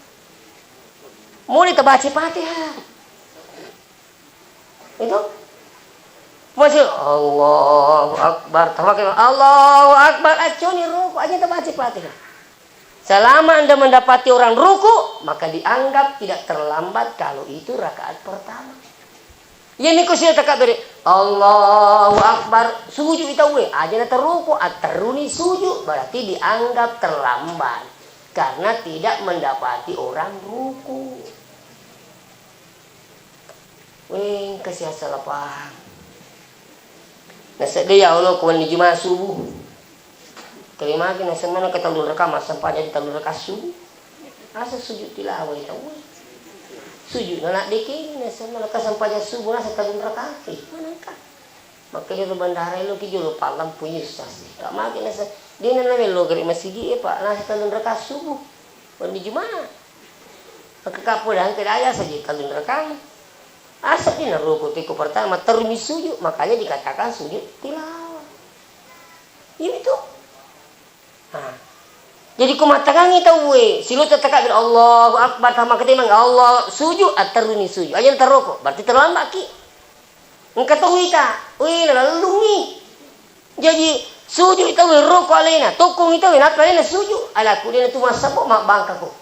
Mulai terbaca Fatihah. Itu. Masih Allahu Akbar. Tafakkar. Allahu Akbar. Acconi ruku. Aja terbaca Fatihah. Selama Anda mendapati orang ruku, maka dianggap tidak terlambat kalau itu rakaat pertama. Iya niko sila takabbere, Allahu Akbar, sujud itawe, aja na terruku, atterruni sujud, berarti dianggap terlambat karena tidak mendapati orang ruku. Wengka siasa lapang. Naseddé ya Allah ko wenni Juma subuh. Terimaki nasemana ke tellu raka, massempajang tellu raka subuh. Asa sujud tilawai tauwe. Sujud na naddekeni, nasaba naka sempajang subuh nasa tellung rakaki. Manengka. Makkedaro bandara, eloki jolo pallampu ustaz. Ka magi nasa, dena namello gare masigi e, Pak, nasa tellung rakaat subuh. Wenni Jumat. Maka kapodang kedaya saja tellung rakaat. Asa dena roko teko pertama, termi sujud, makanya dikatakan sujud tilawah. Ini tuh. Ha. Jadi ko mattengngangngi tauwe, silota takabir, Allahu Akbar, tama ketemang, Allah, sujud, atterruni sujud. Aja terroko, berarti terlambaki. Engka to wita, we, nalellungngi. Jadi, sujud tauwe, roko alena, tokkongngi tauwe, nappa alena sujud. Ala ku dena tu massabbo, mabbangkako.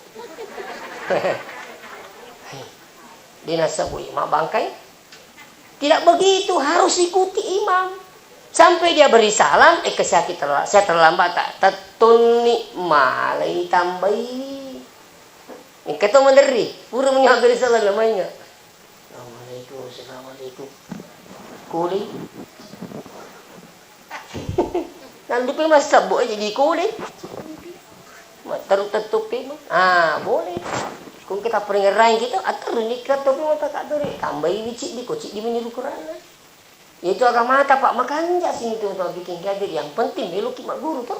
Dena sabbo, mabbangkai. Tidak begitu, harus ikuti imam. Sampai dia beri salam, eh, ke saya terla-, saya terlambat, tak tettonni malai tambai. Engka to maderri, pura meni beri salam namanya. Assalamualaikum, assalamualaikum. Kuli. Nandupi massabbo aja di kode. Matteru tettupi ma. Ah, boleh. Kung kita peringerai gitu, atau nikah tapi mau tak dore. Tambahi wicik di kocik di meniru Quran. Itu agama tak pak makanja sini tuh tuh bikin kaget. Yang penting meluki mak guru tuh.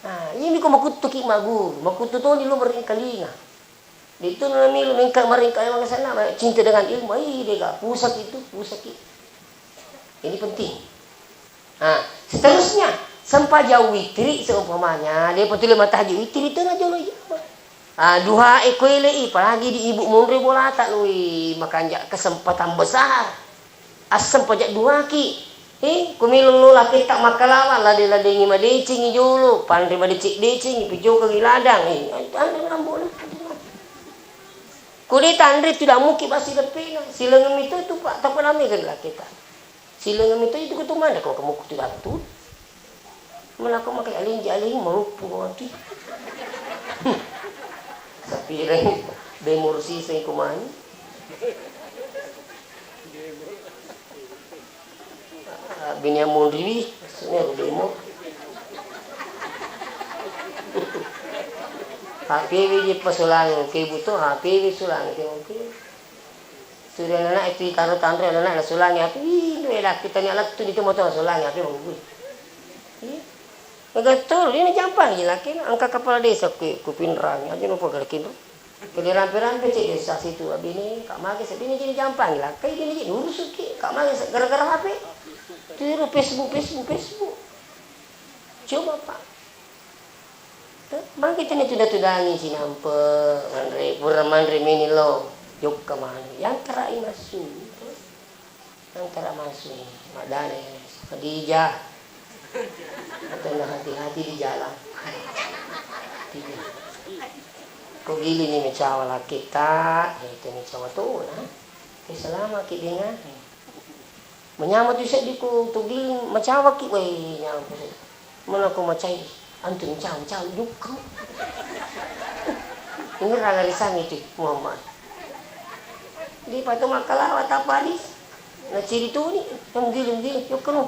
Nah, ini kok makuttu ki mak guru, makuttu tuh di lo meringkalinga. Itu namanya mengka-, meringka-, makasana, cinta dengan ilmu, ai, dega, pusaki itu, pusaki. Ini penting. Nah, seterusnya, sempajang witri seumpamanya, dia betul mata tahajud witri itu na jolo jama. Ah, duha e kuele i, apalagi di ibu monre bolata lui, makanja kesempatan besar. Asseng paja duaki. Eh, ko melo lo laketta makkalawa, lade-ladengi madecengi jolo, panre madeceng-decengi, pejokengi ladang. Eh, anre lambo na. Ko de tanre tu damuki basi leppena. Silengeng mito tu pak, tappa name gari laketta. Silengeng mito itu ko tu manre ko kemukku tu datu. Melako makai alinji aling maluppu ko maki. Sapireng bemor siseng ko mani. Ah, bini yang mondriwi, maksudnya aku bemor. H P W je pasolang, ke butuh H P W solang, ke mungkin. Suri anak itu taro tanre anak nasulangi api, ih, dua laki tanya lettu di motor nasulangi api, mau gue. Iya. Betul, ini jampang laki, angka kepala desa ku, ku Pinrang, aja lupa galakin tu. Kali rampe-rampe cek desa situ, abini, kak mage sebini jadi jampang laki, ini jadi urus ki, kak mage gara-gara H P. Tiru Facebook, Facebook, Facebook. Coba pak. Magi tena tuda-tudangi cinampe, manre, pura manre mini lo, jokka manu. Yang terai massu, yang terai massu, madane, Khadijah. Atau hati-hati di jalan. Khadijah. Ko gili ni mecawa laki ta, itu mecawa tu na. Ke selama ki dengan. Manyameng tu seddi ku tu giling macawaki, weh, nyameng tu seddi. Mana ko macai, antu mecawa, mecawa jukku. Ini rala risang itu, Muhammad. Di patu makkalawa tapari. Na ciri tuni, yang giling-giling, yuk kenu.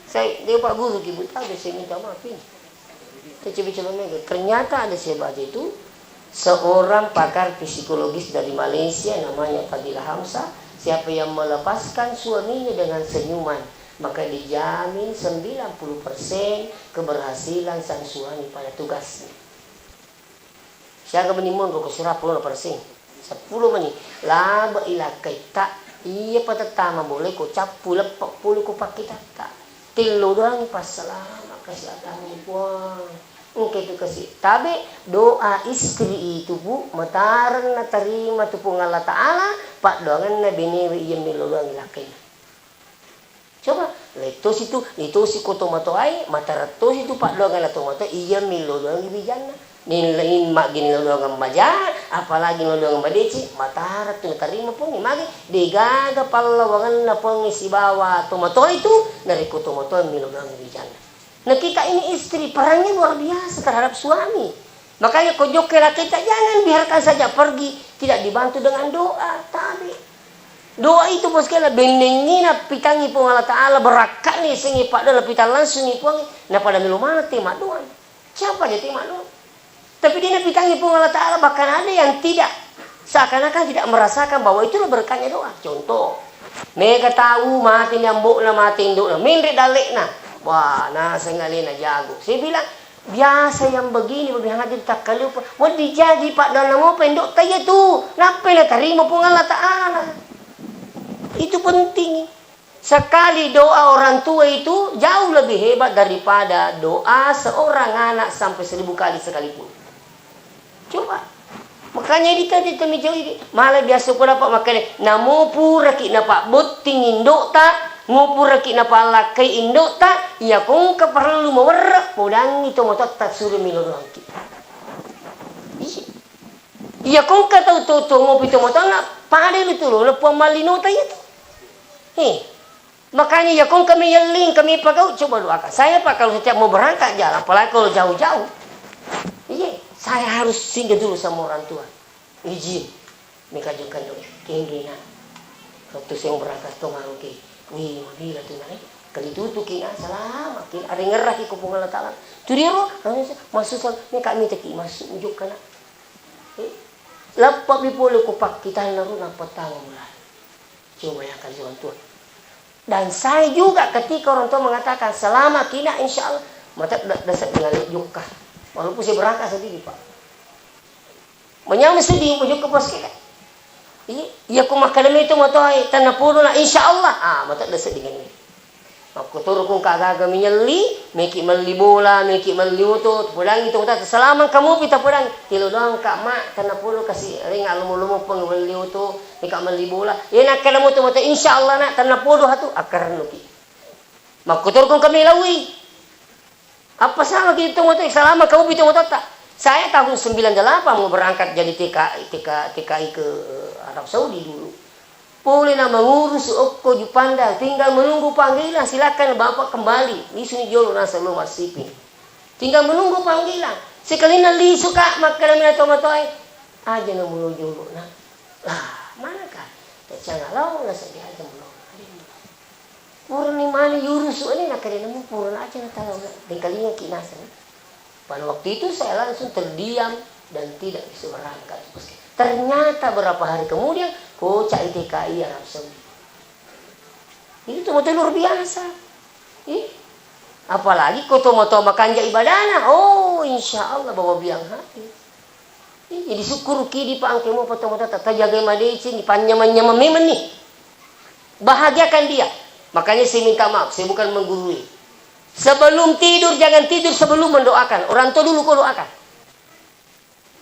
Saya, dia pak guru ki buta, dia saya minta maaf ini. Ternyata ada saya baca itu, seorang pakar psikologis dari Malaysia namanya Fadila Hamzah, siapa yang melepaskan suaminya dengan senyuman, maka dijamin sembilan puluh persen keberhasilan sang suami pada tugasnya. Siaga meni monro ko sirappulo persen. Seppulo meni, labe'i lakkaitta, iya patettama boleh ko cappu leppe pole ko pakkitatta. Tello doangi passalama kasi agama Puang. Engka itu kasi tabe, doa istri itu, Bu, matareng natarima tu Puang Allah Ta'ala, paddoangenna benewe iya mello doangi lakkainna. Coba, lettosi tu, letosi ko tomatoae, matareng tosi tu paddoanganna tomatoae, iya millo doangi wijanna. Nil-, in-, maggi nillo doangang maja, apalagi nillo doangang madeceng, matareng tu natarima Puangnge. Magi, degaga pallawanganna Puangnge sibawa tomatoae tu, narekko tomatoae millo doangi wijanna. Nah, kita ini istri, perannya luar biasa terhadap suami. Makanya ko jokka lakkaita, jangan biarkan saja pergi, tidak dibantu dengan doa. Tabe. Doa itu, bosku, bennengngi napitangngi Puang Allah Ta'ala, barakka'ni sengngi paddoa, napitang langsungngi Puang, napada melo maneng te maddoa. Siapa aja te maddoa? Tapi dia napitangi Puang Allah Ta'ala, bahkan ada yang tidak, seakan-akan tidak merasakan bahwa itulah berkahnya doa. Contoh, mega tau mate ni ambo'na, mate indo'na, menre' dalle'na. Wah, naseng alena jago. Saya bilang, biasa yang begini, lebih hadir tak kalupa. Wedding jaji paddoanna mopa indo'ta iya tu. Nappai natarima Puang Allah Ta'ala. Itu penting. Sekali doa orang tua itu jauh lebih hebat daripada doa seorang anak sampai seribu kali sekalipun. Coba. Makanya ini tadi temi jauh ini. Malah biasa pun apa makanya namo puraki napabbotting indo'ta, mo puraki napallakkai indo'ta, iya kongka parellu mawerre', podangi tomatoatta suro melo doangki. Iya. Iya kongka tau to, to mopi tomatoanna, pada itu loh, lepuang mallinota iya tu. Eh, makanya iya kongka mi yelling, kami pagau, coba doakan. Saya, Pak, kalau setiap mau berangkat jalan, apalagi kalau jauh-jauh. Iya, saya harus singgah dulu sama orang tua. Izin. Meka jokkan doi. Kengge, Nak. Waktu saya mau berangkat to maroke. Wih, mabila tu, Nak, eh? Kali tutuki, Nak, selamat ki. Ada ngeraki ko Puang Allah Ta'ala. Tu dia ro, masuk, meka mitaki, masuk jokka, Nak. Eh, lappa mi pole ko pakkitanna ro, nappa tama mulai. Coba ya, kali orang tua. Dan saya juga ketika orang tua mengatakan, "Selamat ki, Nak, insya Allah." Mata da-, dasar tinggal jokka. Walaupun saya berangkat sendiri, Pak. Manyameng seddi, mujukka puasketta. Iya, iya, ko makkeda mi tomatoae, "Tennapodo, Nak, insya Allah." Ah, matoa seddi. Makkotoro ko engka aga-aga minyelli, meki melli bola, meki melli oto, podangi tomatoa, selama engka mopi tapodangi. Telo doang ka, Mak, tennapodo kasi ring alomo-lomo peng melli oto, meka melli bola. Iya, nakkeda mo tomatoa, "Insya Allah, Nak, tennapodo hatu." Akkarennuki. Makkotoro ko engka milaui. Apa sama kita tomatoa, selama kau pi tomatoatta. Saya tahun sembilan delapan mau berangkat jadi T K, T K, T K I ke Arab Saudi dulu. Pole na mengurus okko Jupanda, tinggal menunggu panggilan, silakan Bapak kembali. Isuni jolo nasa lo marsiping. Tinggal menunggu panggilan. Sekalina lisu ka, makkeda mi tomatoae, "Aja na mulo jolo, Nak." Lah, mana ka? Tacanga lao na seddi aja mulo. Purani mani yurusu ni, nakkeda namo purana aja na tau, dengkalingaki naseng. Pada waktu itu saya langsung terdiam dan tidak bisa berangkat. Ternyata berapa hari kemudian, kocak I T K I Arab Saudi. Itu tuh betul luar biasa. Ih, apalagi ko tomatoa makanja ibadana. Oh, insya Allah bawa biang hadir. Jadi sukkuruki di pa engka mopa tomatoatta, tajagai madeceng, ipanyameng-nyameng memenni. Bahagiakan dia. Makanya saya minta maaf, saya bukan menggurui. Sebelum tidur, jangan tidur sebelum mendoakan. Orang tua dulu kau doakan.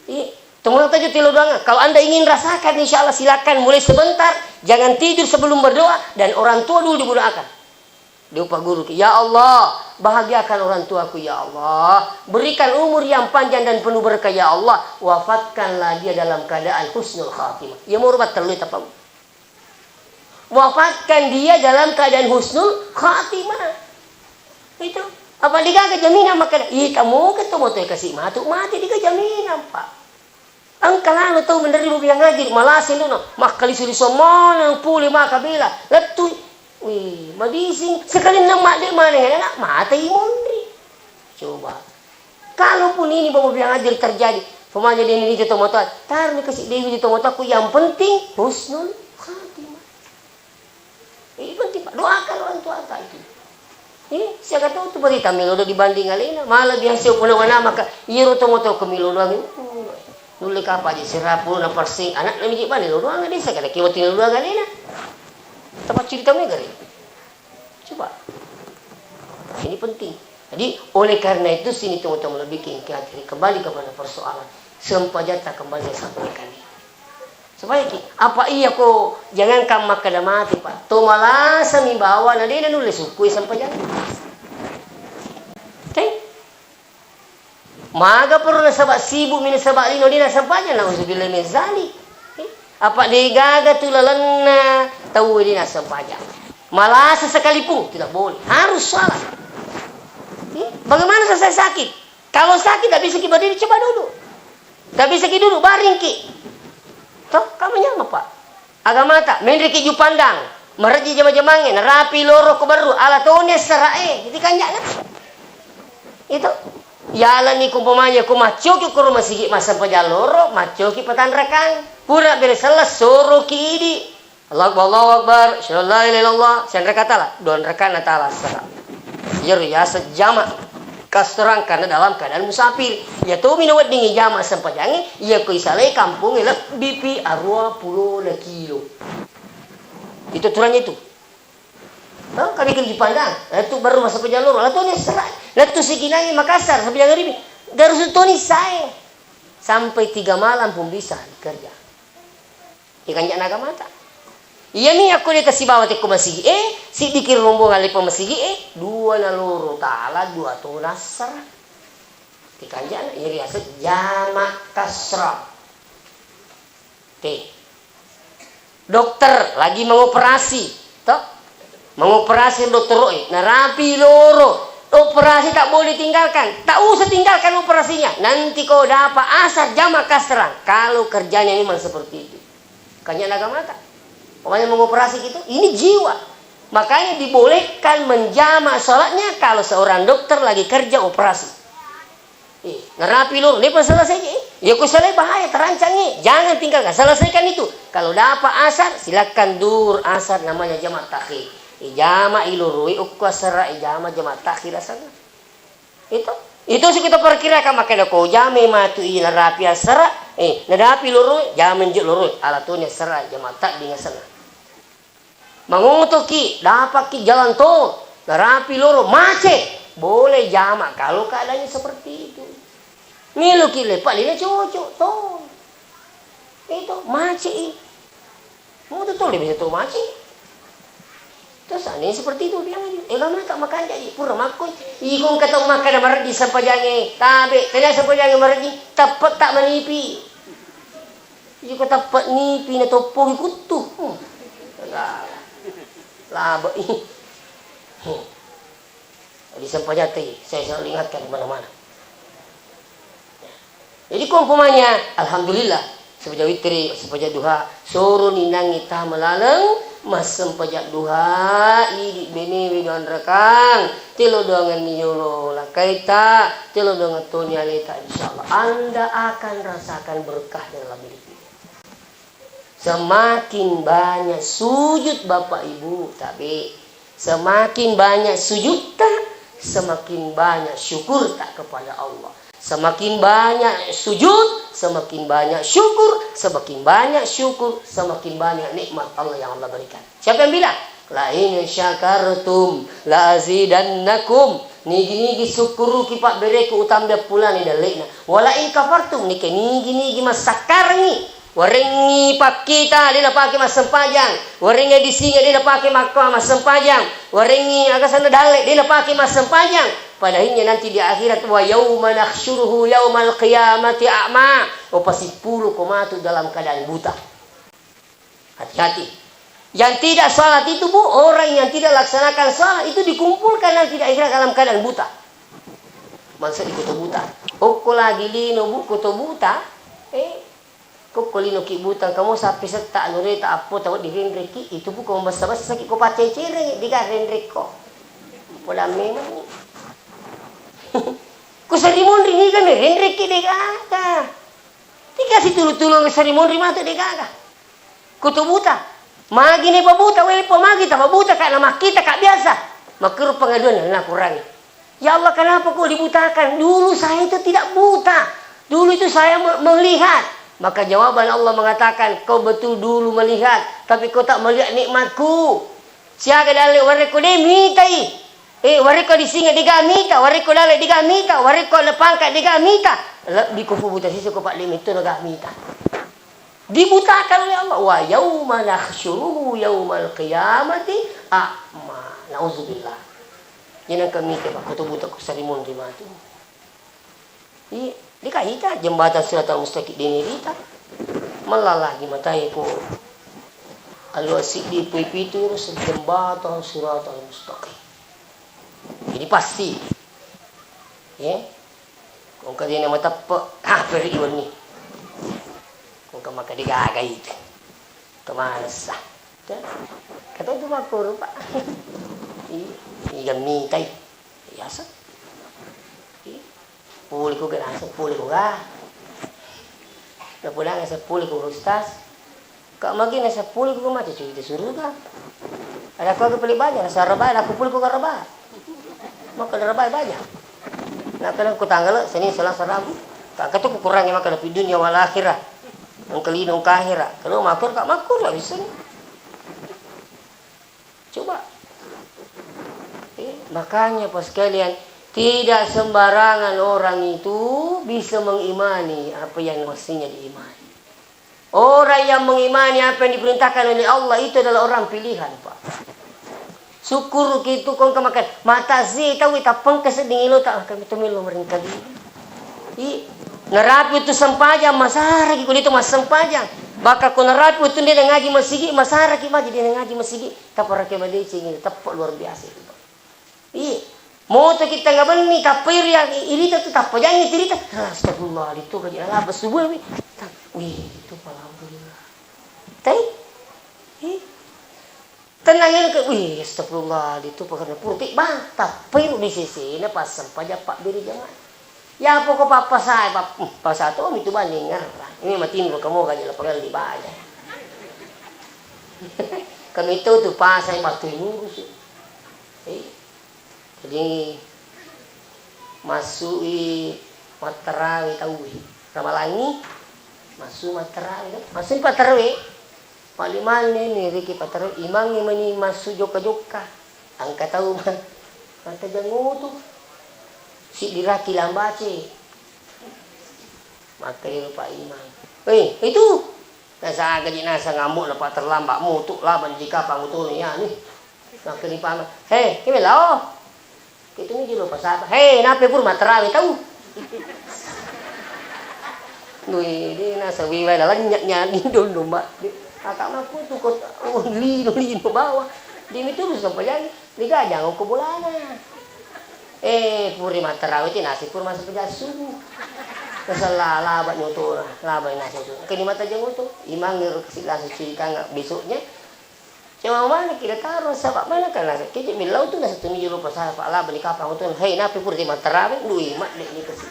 Iya, tomatoatta telo doangang. Kalau Anda ingin rasakan, insya Allah silakan mulai sebentar. Jangan tidur sebelum berdoa dan orang tua dulu didoakan. Dia upagguruki, "Ya Allah, bahagiakan orang tuaku, ya Allah. Berikan umur yang panjang dan penuh berkah, ya Allah. Wafatkanlah dia dalam keadaan husnul khatimah." Iya moro battellu tapau. "Wafatkan dia dalam keadaan husnul khatimah." Itu. Apa degaga jaminan makkeda, "Ih, kamu ke tomatoa kasi matu, mati degaga jaminan, Pak." Engka lalo tau menerima biang hadir, malasa indona, makkalisu-lisu maneng, pole maka bela, lettu. Wih, madising, sekalinna madde maneng anak, mate i monri. Coba. Kalaupun ini bawa biang hadir terjadi, pemanya dia ini tomatoa, tarni kasi dewi di tomatoaku, yang penting husnul khatimah. Ini penting, Pak. Doakan orang tua Anda itu. Eh, siaga tau tu berita melo do dibanding alena. Malah biasa puna wana maka iyaro tomatoa ko melo doang. Uh, nulle kapa aja serapu na persing. Anak na miji bani lo doang desa kada kiwati lo doang alena. Tempat cerita mega re. Coba. Ini penting. Jadi, oleh karena itu sini teman-teman lebih kembali kepada persoalan sempajatta kembali saya sampaikan. Supaya ki, apa iya ko, jangankan makkeda mate, Pak. To malasa mi bawa na de na nulle sukkui sempajang. Teng. Maga perlu nasaba sibuk mi nasaba lino de na sempajang, nauzubillah min zalik. Eh, apa de gaga tu lalenna tau de na sempajang. Malasa sekalipun tidak boleh, harus salat. Eh, bagaimana selesai sakit? Kalau sakit tak bisa ki berdiri, coba duduk. Tak bisa ki duduk, baring ki. Toh, kamu nyameng, Pak. Agamata, menre ki Jupandang, marejji jama-jamangnge, narapi loro ko berru, ala toni assara'e, jadi kanja'na. Itu. Yalani ko umpamanya ko maccoki koro masigi massempajang loro, maccoki patanrakang. Pura bere selleng soroki idi. Allahu Akbar, Allahu Akbar, asyhadu an la ilaha illallah, sianraka tala, duanraka na tala assara. Iyaro yaseng jama kasrang karena dalam keadaan musafir. Iya tomi naweddingi jama sempajangnge, iya ko isalai kampongnge lebbipi arua pulo na kilo. Itu aturannya itu. Tau, kami kan dipandang. Lettu baru masa pejang loro. Lettu ni serai. Lettu sikinangi Makassar, sampai jangan ribi. Garu sutoni sae. Sampai tiga malam pun bisa dikerja. Ikan jak naga mata. Iya mi aku dia tasibawa tekko masigi e, si dikir rombongan lepa masigi e, dua na loro tala, dua to nassara. Ikan jak na, iya riaseng jama kasra. Oke. Dokter lagi mengoperasi, toh? Mengoperasi dokter e, narapi loro. Operasi tak boleh tinggalkan. Tak usah tinggalkan operasinya. Nanti kau dapat asar jama kasrang. Kalau kerjanya memang seperti itu. Kanya naga mata. Pokoknya mengoperasi gitu, ini jiwa. Makanya dibolehkan menjama sholatnya kalau seorang dokter lagi kerja operasi. Eh, narapi loro, lepa selesai je. Eh, ya ko selesai bahaya, terancang eh. Jangan tinggalkan, selesaikan itu. Kalau dapat asar, silakan dur asar namanya jama takhir. Eh, jama i loro, eh, okko asara, eh, jama jama takhir asana. Itu. Itu sih kita perkirakan, makanya ko jama matu i narapi asara, eh, narapi loro, jama je loro, ala toni asara, jama tak dengan sana. Mangotoki, dapakki jalan tol, narapi loro, macet, boleh jama kalau keadaannya seperti itu. Meloki lepa lina cocok tol. Itu macet i. Mau tuh tol bisa tuh macet. Terus aneh seperti itu bilang aja. Eh, kamu tak makan jadi pura makoi. Ikung kata makan marji sampajange, tabe, tanya sampajange marji, tepat tak menipi. Iko tappa'ni pina toppogi kuttu. Hmm. Lah. Labe'i. Hmm. Jadi sempajatai, saya selalu ingatkan di mana-mana. Jadi ko umpamanya, alhamdulillah, sempaja witri, sempaja duha, soro ninangi tama laleng, massempajang duha, idi benewe duanrakang, telo doangenni yolo lakaita, telo doangeng toni aleta, insyaallah Anda akan rasakan berkahnya dalam hidup ini. Semakin banyak sujud Bapak Ibu, tapi semakin banyak sujudta, semakin banyak syukurta kepada Allah. Semakin banyak sujud, semakin banyak syukur, semakin banyak syukur, semakin banyak nikmat Allah yang Allah berikan. Siapa yang bilang? "La in syakartum la azidannakum." Nigi-nigi sukkuruki pabbereku, utambai pulani dalle'na. "Wa la in kafartum," nike nigi-nigi massakkarengngi. Warengngi pakkita, de napake massempajang. Warengngi disinga, de napake makko massempajang. Warengngi agasanna dalle, de napake massempajang. Padahinya nanti di akhirat, "Wa yauma nahsyuruhu yaumal qiyamati a'ma." Upasippuluko matu dalam keadaan buta. Hati-hati. Yang tidak salat itu, Bu, orang yang tidak laksanakan salat itu dikumpulkan nanti di akhirat dalam keadaan buta. Maksud di kota buta. Okko lagi lino, Bu, kota buta. Eh, kokko lino ki buta, kamu sapi setta, nureta, appo, tawa direnreki, itu Bu, kamu bessa-bessaki, ko paccecere, dega renrekko. Poda memang. Ko sarimonri niga me renreki, dega. Tiga situlu-tulung sarimonri matu, dega. Kutu buta. Magi ne pabuta, we, po magi tapabuta ka, namakkita ka biasa. Makkero pengaduan na kurangi. Ya Allah, kenapa kau dibutakan? Dulu saya itu tidak buta. Dulu itu saya me-, melihat. Maka jawaban Allah mengatakan, kau betul dulu melihat, tapi kau tak melihat nikmatku. Siaga dalle warekko de mitai. Eh, warekko disinga dega mita, warekko dalle dega mita, warekko le pangka dega mita. Lebbi ko fubuta sisi ko padde metto na ga mita. Dibutakan oleh Allah. "Wa yauma nahsyuruhu yaumal qiyamati a'ma." Nauzubillah. Jadi engka mita, Pak, ko to buta ko sarimunri matu. Iya, deka ita jembatan Siratal Mustaqim deni rita. Mellalagi matae ko alua siddi pui pitu ro jembatan Siratal Mustaqim. Jadi pasti. Ya. Ko engka dena mateppe, ah, peri wenni. Ko engka maka digagai itu. Kemanessa. Kata itu makuru, Pak. Iya, iya mitai. Biasa. Iya. Puli ko ga naseng puli ko ga. Napudangnga seppuli ko ustaz. Ka magi naseng puli ko mate cuci suruga. Ada ko aga peli baja naseng raba, ada ko puli ko ga raba. Maka raba baja. Nah, kadang ko tanggala Senin, Selasa, Rabu. Ka katu ko kurangi maka fi dunia wal akhirah. Engka lino engka akhirat. Kalau makur ka makur lah bisa ni. Coba. Eh, makanya, Pak sekalian, tidak sembarangan orang itu bisa mengimani apa yang mestinya diimani. Orang yang mengimani apa yang diperintahkan oleh Allah itu adalah orang pilihan, Pak. Syukur itu kong kemakan mata zi tahu tapengka sedding ilo tak kami tu milo meringkali. I, narapi tu sempajang, masaraki ko ditu massempajang. Bahkan ko narapi tu dia ngaji masigi, masaraki magi dia ngaji masigi. Taparake madeceng ini, teppa luar biasa itu, Pak. Iya. Moto kita ngabenni, tappa iri, irita tu tappa jangi tirita. Astagfirullah, itu kaji laba subuh wi. Wih, itu pala alhamdulillah. Tai? Ih. Tenang ini ke, wih, astagfirullah, itu pakarna purti bang. Tappa iru di sisi ini pas sempajang pak beri jangan. Ya pokok papa saya, pap, hmm, pasa to itu banding ngerang. Ini mati nurut kamu gaji lapangan di banyak. Kami itu tu pasai batu ngurus. Eh, jadi masui mattarawe tauwe. Ramalangi masui mattarawe, masui pattarawe. Mali manne ni riki pattarawe, imangnge mani massu jokka-jokka. Engka tau ma-, matajang utu. Siddi raki lambace. Makkedai Pak Imang, "Eh, itu!" Nasagaji naseng ambo'na, Pak, terlambat mutu, laban jika pangutuni yani. Makkedai Pak Imang, "He, kebe lao. Itu mi jolo pasapa. He, nape pur mattarawe tau?" Dui, di naseng wiwai laleng nyak nyani dong domba. Aka maku tu kota, oh, lino, lino bawa. Di mitu sampajang. Digajang okko bolana. Eh, puri mattarawe ti nasi pur masuk pejassu. Nasella laba nyoto, laba nasi tu. Keni matajang oto, imang ngero kasi langsung cuci tangan besoknya. Cuma mana kita taruh, saba mana kan nasi. Kece millau tu nasi tu mijolo pasal pak laba di kapang oto. Hei, napi pur ti mattarawe, dui mak dek ni kasi.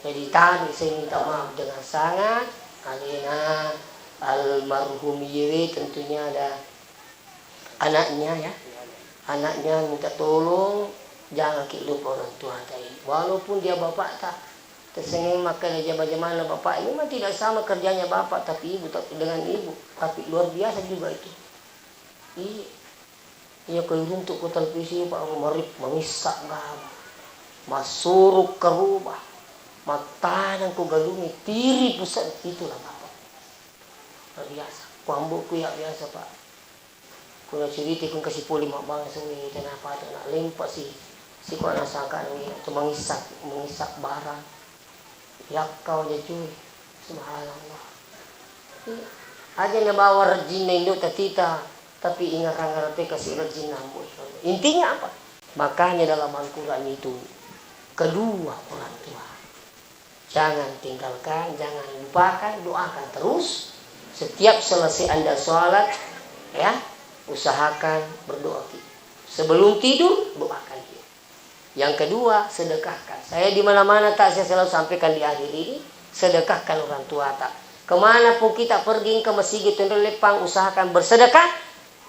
Jadi tadi saya minta maaf dengan sangat. Alena almarhum Yewe tentunya ada anaknya, ya, anaknya minta tolong, jangan ki lupa orang tua tadi. Walaupun dia bapakta, tersengeng makan jama-jamana bapak, memang tidak sama kerjanya bapak tapi ibu, tapi dengan ibu, tapi luar biasa juga itu. Iya, iya, kau runtuk kau televisi pak, marip mengisak gam, masuruk ke rumah, matanang kau galungi tiri pusat, itulah bapak. Luar biasa. Kuambo ku ya biasa pak. Kuna cerita kun kasi poli mabbangsa ni tena patu na lempa si, si kua nasangka ni tu mangissak, mangissak barang. Yakkau jajui. Subhanallah. Aja na bawa rejinna indo tatita, tapi ingarang-ngarang te kasi rejinna ambo. Intinya apa? Makanya dalam Al-Quran itu kedua orang tua. Jangan tinggalkan, jangan lupakan, doakan terus. Setiap selesai Anda sholat, ya, usahakan berdoa ki. Sebelum tidur, doakan ki. Yang kedua, sedekahkan. Saya di mana-mana tak saya selalu sampaikan di akhir ini, sedekahkan orang tua tak. Kemana pun kita pergi ke masjid, itu leppang, usahakan bersedekah.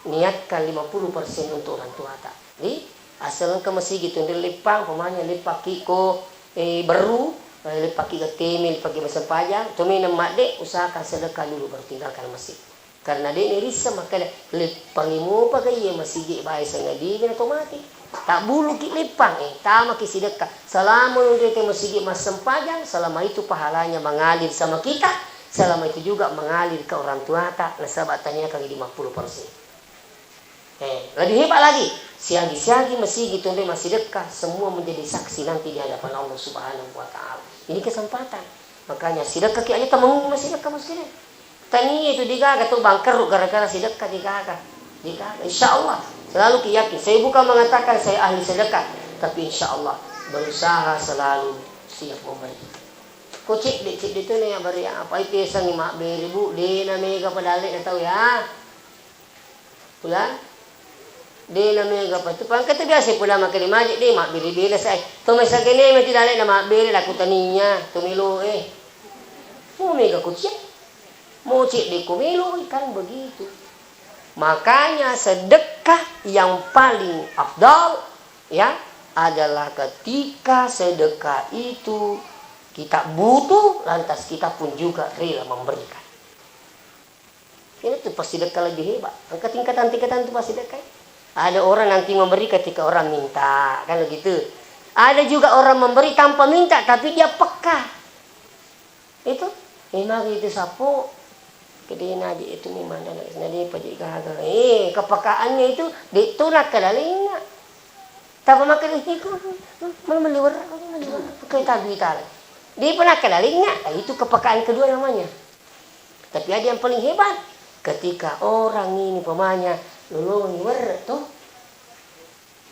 Niatkan lima puluh persen untuk orang tua ta. Jadi, asal engka masigi tu nreleppang, umpamanya leppaki ko, eh, berru, eh, leppaki gatteme, leppaki masempajang, tomeneng madde, usahakan sedekah dulu baru tinggalkan masjid. Karena de' nerisseng makkeda, leppangi mopa ga iya masigi bae sangadinna to mate. Tabbuluki leppang, eh, tamaki sidekka. Selama nonrete masigi massempajang, selama itu pahalanya mengalir sama kita, selama itu juga mengalir ke orang tuata, nasaba taniakangi lima puluh persen. Eh, lebih hebat lagi, siagi-siagi masigi tonroi massidekka, semua menjadi saksi nanti di hadapan Allah Subhanahu wa Ta'ala. Ini kesempatan. Makanya, sidekkaki aja temengngi massidekka, maksudnya. Tania itu digaga tuh bangkrut gara-gara sidekka digaga. Digaga. Insya Allah, selalu ki yakin. Saya bukan mengatakan saya ahli sedekah, tapi insya Allah berusaha selalu siap memberi. Ko cedde-cedde tu na ya beri apa itu sangi mabbere, Bu, de' na mega padalle na tau ya. Pula? De' na mega pa tu, pangka tu biasa pula makkeda maje' de' mabbere-bere sai. To mai sagene meti dale' na mabbere la ku tania, to melo e. Mo mega kucia. Mo cedde' ko melo, kan begitu. Makanya sedekah yang paling afdal, ya, adalah ketika sedekah itu kita butuh, lantas kita pun juga rela memberikan. Ini tuh pasti sedekah lebih hebat. Angka tingkatan-tingkatan tuh pasti sedekah. Ada orang nanti memberi ketika orang minta, kan begitu. Ada juga orang memberi tanpa minta, tapi dia peka. Itu, eh, magi itu sapo, kedena aja itu memang dan na de' paje' gaga. Eh, kepekaannya itu, de' tu nakkeda lenga. Tapa makkeda, "Iko, mala melli werre', mala melli werre'." Oke, tabi tala. De' pa nakkeda lenga, itu kepekaan kedua namanya. Tapi ada yang paling hebat, ketika orang ini umpamanya lolongi werre' to,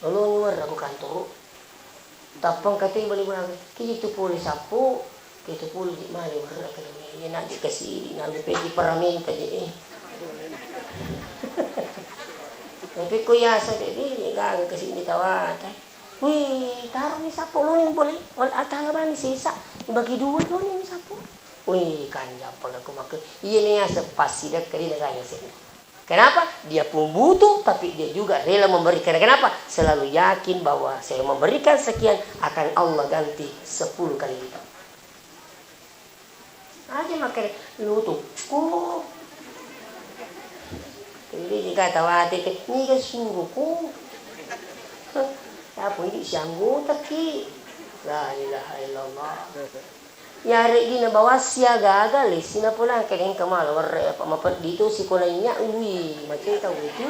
lolongi werre' ko kantoro. Tappang kate bali-bali, ki itu pole sapo, ki itu pole di' male werre' kedua. Iya na di' kasi di' na di' pegi paramenta je', eh. Tapi ko yasa de' di' gaga kasi di' tawata. Wih, taroni sapo lolong boleh. Ol atala bani sesa. Bagi dua lolong sapo. Wih, kanja pala ko makke. Iya ni yasa pasti de' kali na saya sih. Kenapa? Dia pun butuh, tapi dia juga rela memberikan. Kenapa? Selalu yakin bahwa saya memberikan sekian, akan Allah ganti sepuluh kali lipat. Aja makkeda, "Lutukku." Jadi jika tawate ke, "Niga suruhku." Apa ini sianggotaki? La ilaha illallah. Yare'gi nabawa siaga-aga lessi napolang, kede engka mala werre' apa mapeddi tu sikolainya, ui, maceta itu.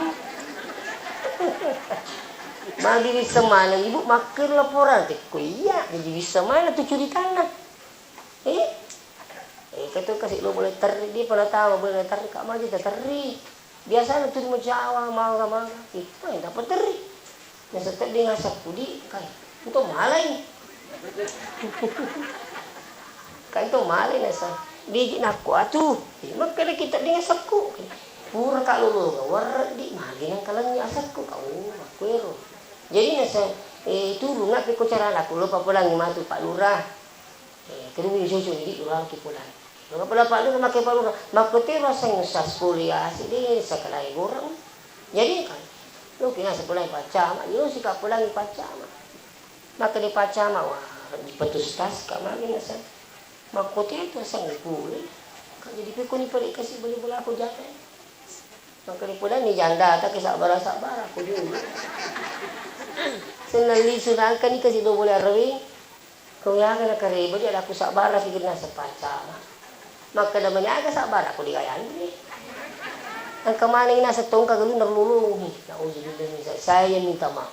Magi wisseng maneng ibu makkero laporan, tekko iya, jadi wisseng maneng tu curitanna. Eh? Eh, katu kasi lo boleh terri, dia pernah tahu boleh terri, kak maju terri. Biasana tu di Jawa, mangga-mangga. Eh, main dapat terri. Naseng tedding asakku di, kai, ento malai. Kai ento malai naseng. Diji nakku atu. Eh, makkeda kita tedding asakku. Pura ka lolo, werre' di, magi nang kalengi asakku. Kau, makkuero. Jadi naseng, eh, turun, ngapi ko carana, ku lo papolangi matu Pak Lurah. Eh, terus cucu di Lurah ki polangi. Maka pala Pak Lurah, makke Pak Lurah, makko te raseng sas kuliah, si de' sakalai goreng. Jadi kan, lo kina sekolah Pak Camat, lo si ka polangi Pak Camat. Maka di Pak Camat, wah, di petus tas, ka magi naseng. Makko te tu sang pule. Kan jadi pekko ni pale kasi beli bola aku jalan. Maka di polangi janda, tak sabar-sabar aku dulu. Senang lisu nangka ni kasi dua bola arwing. Ko aga nakareba, dia laku sabbara ki naseng Pak Camat. Makkeda mani aga sabbara ko digayanre. Engka maneng naseng tongka galunna lolongi. Nauzubillah min zalik. Saya yang minta maaf.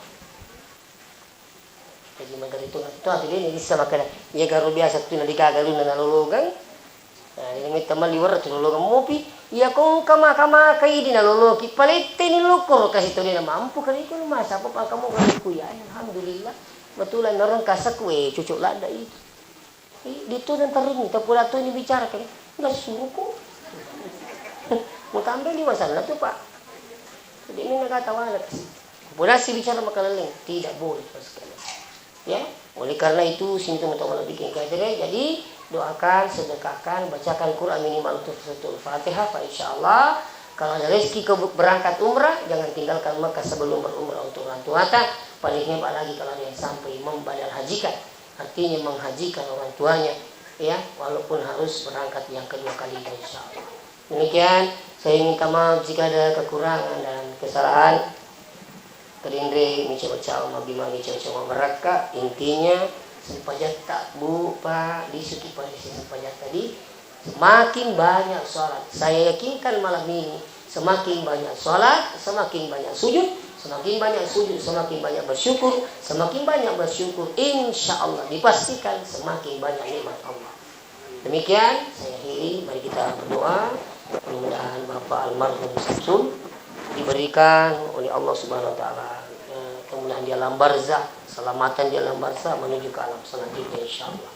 Jadi magari tu, tu atu dia ni bisa makkeda, iya garo biasa tu na digaga galunna nalolongeng. Nah, jadi metta malli werre' tu lolongeng mopi. Iya ko engka maka-maka idi naloloki, paletteni lokkoro kasi tau de' namampu kali ko masa apa pangkamu kali ku ya. Alhamdulillah. Betulan narung kasaku, eh, cucuk ladda itu. Eh, di tu dan teringi, tapura tu ini bicara kan. Enggak suruhku. Mau tambah di masalah tu, Pak. Jadi ini nggak tahu anak sih. Pura si bicara makaleleng, tidak boleh sama sekali. Ya, oleh karena itu, sini teman-teman lebih kengkeng. Jadi, doakan, sedekahkan, bacakan Quran minimal untuk Suratul Fatihah, Pak, insya Allah. Kalau ada rezeki ke berangkat umrah, jangan tinggalkan Mekah sebelum berumrah untuk orang tua ta. Paling hebat lagi kalau ada yang sampai membadal hajikan, artinya menghajikan orang tuanya, ya, walaupun harus berangkat yang kedua kalinya, insya Allah. Demikian, saya minta maaf jika ada kekurangan dan kesalahan. Kadenre mica bacao magi-magi cocok mabarakka. Intinya, sempajatta, Bu, Pak, lisuki pada sempajatta di, semakin banyak sholat. Saya yakinkan malam ini, semakin banyak sholat, semakin banyak sujud, semakin banyak sujud, semakin banyak bersyukur, semakin banyak bersyukur, insya Allah dipastikan semakin banyak nikmat Allah. Demikian, saya akhiri. Mari kita berdoa. Mudah-mudahan Bapak almarhum Samsul diberikan oleh Allah Subhanahu wa Ta'ala, eh, kemudahan di alam barzah, keselamatan di alam barzah menuju ke alam selanjutnya, insya Allah.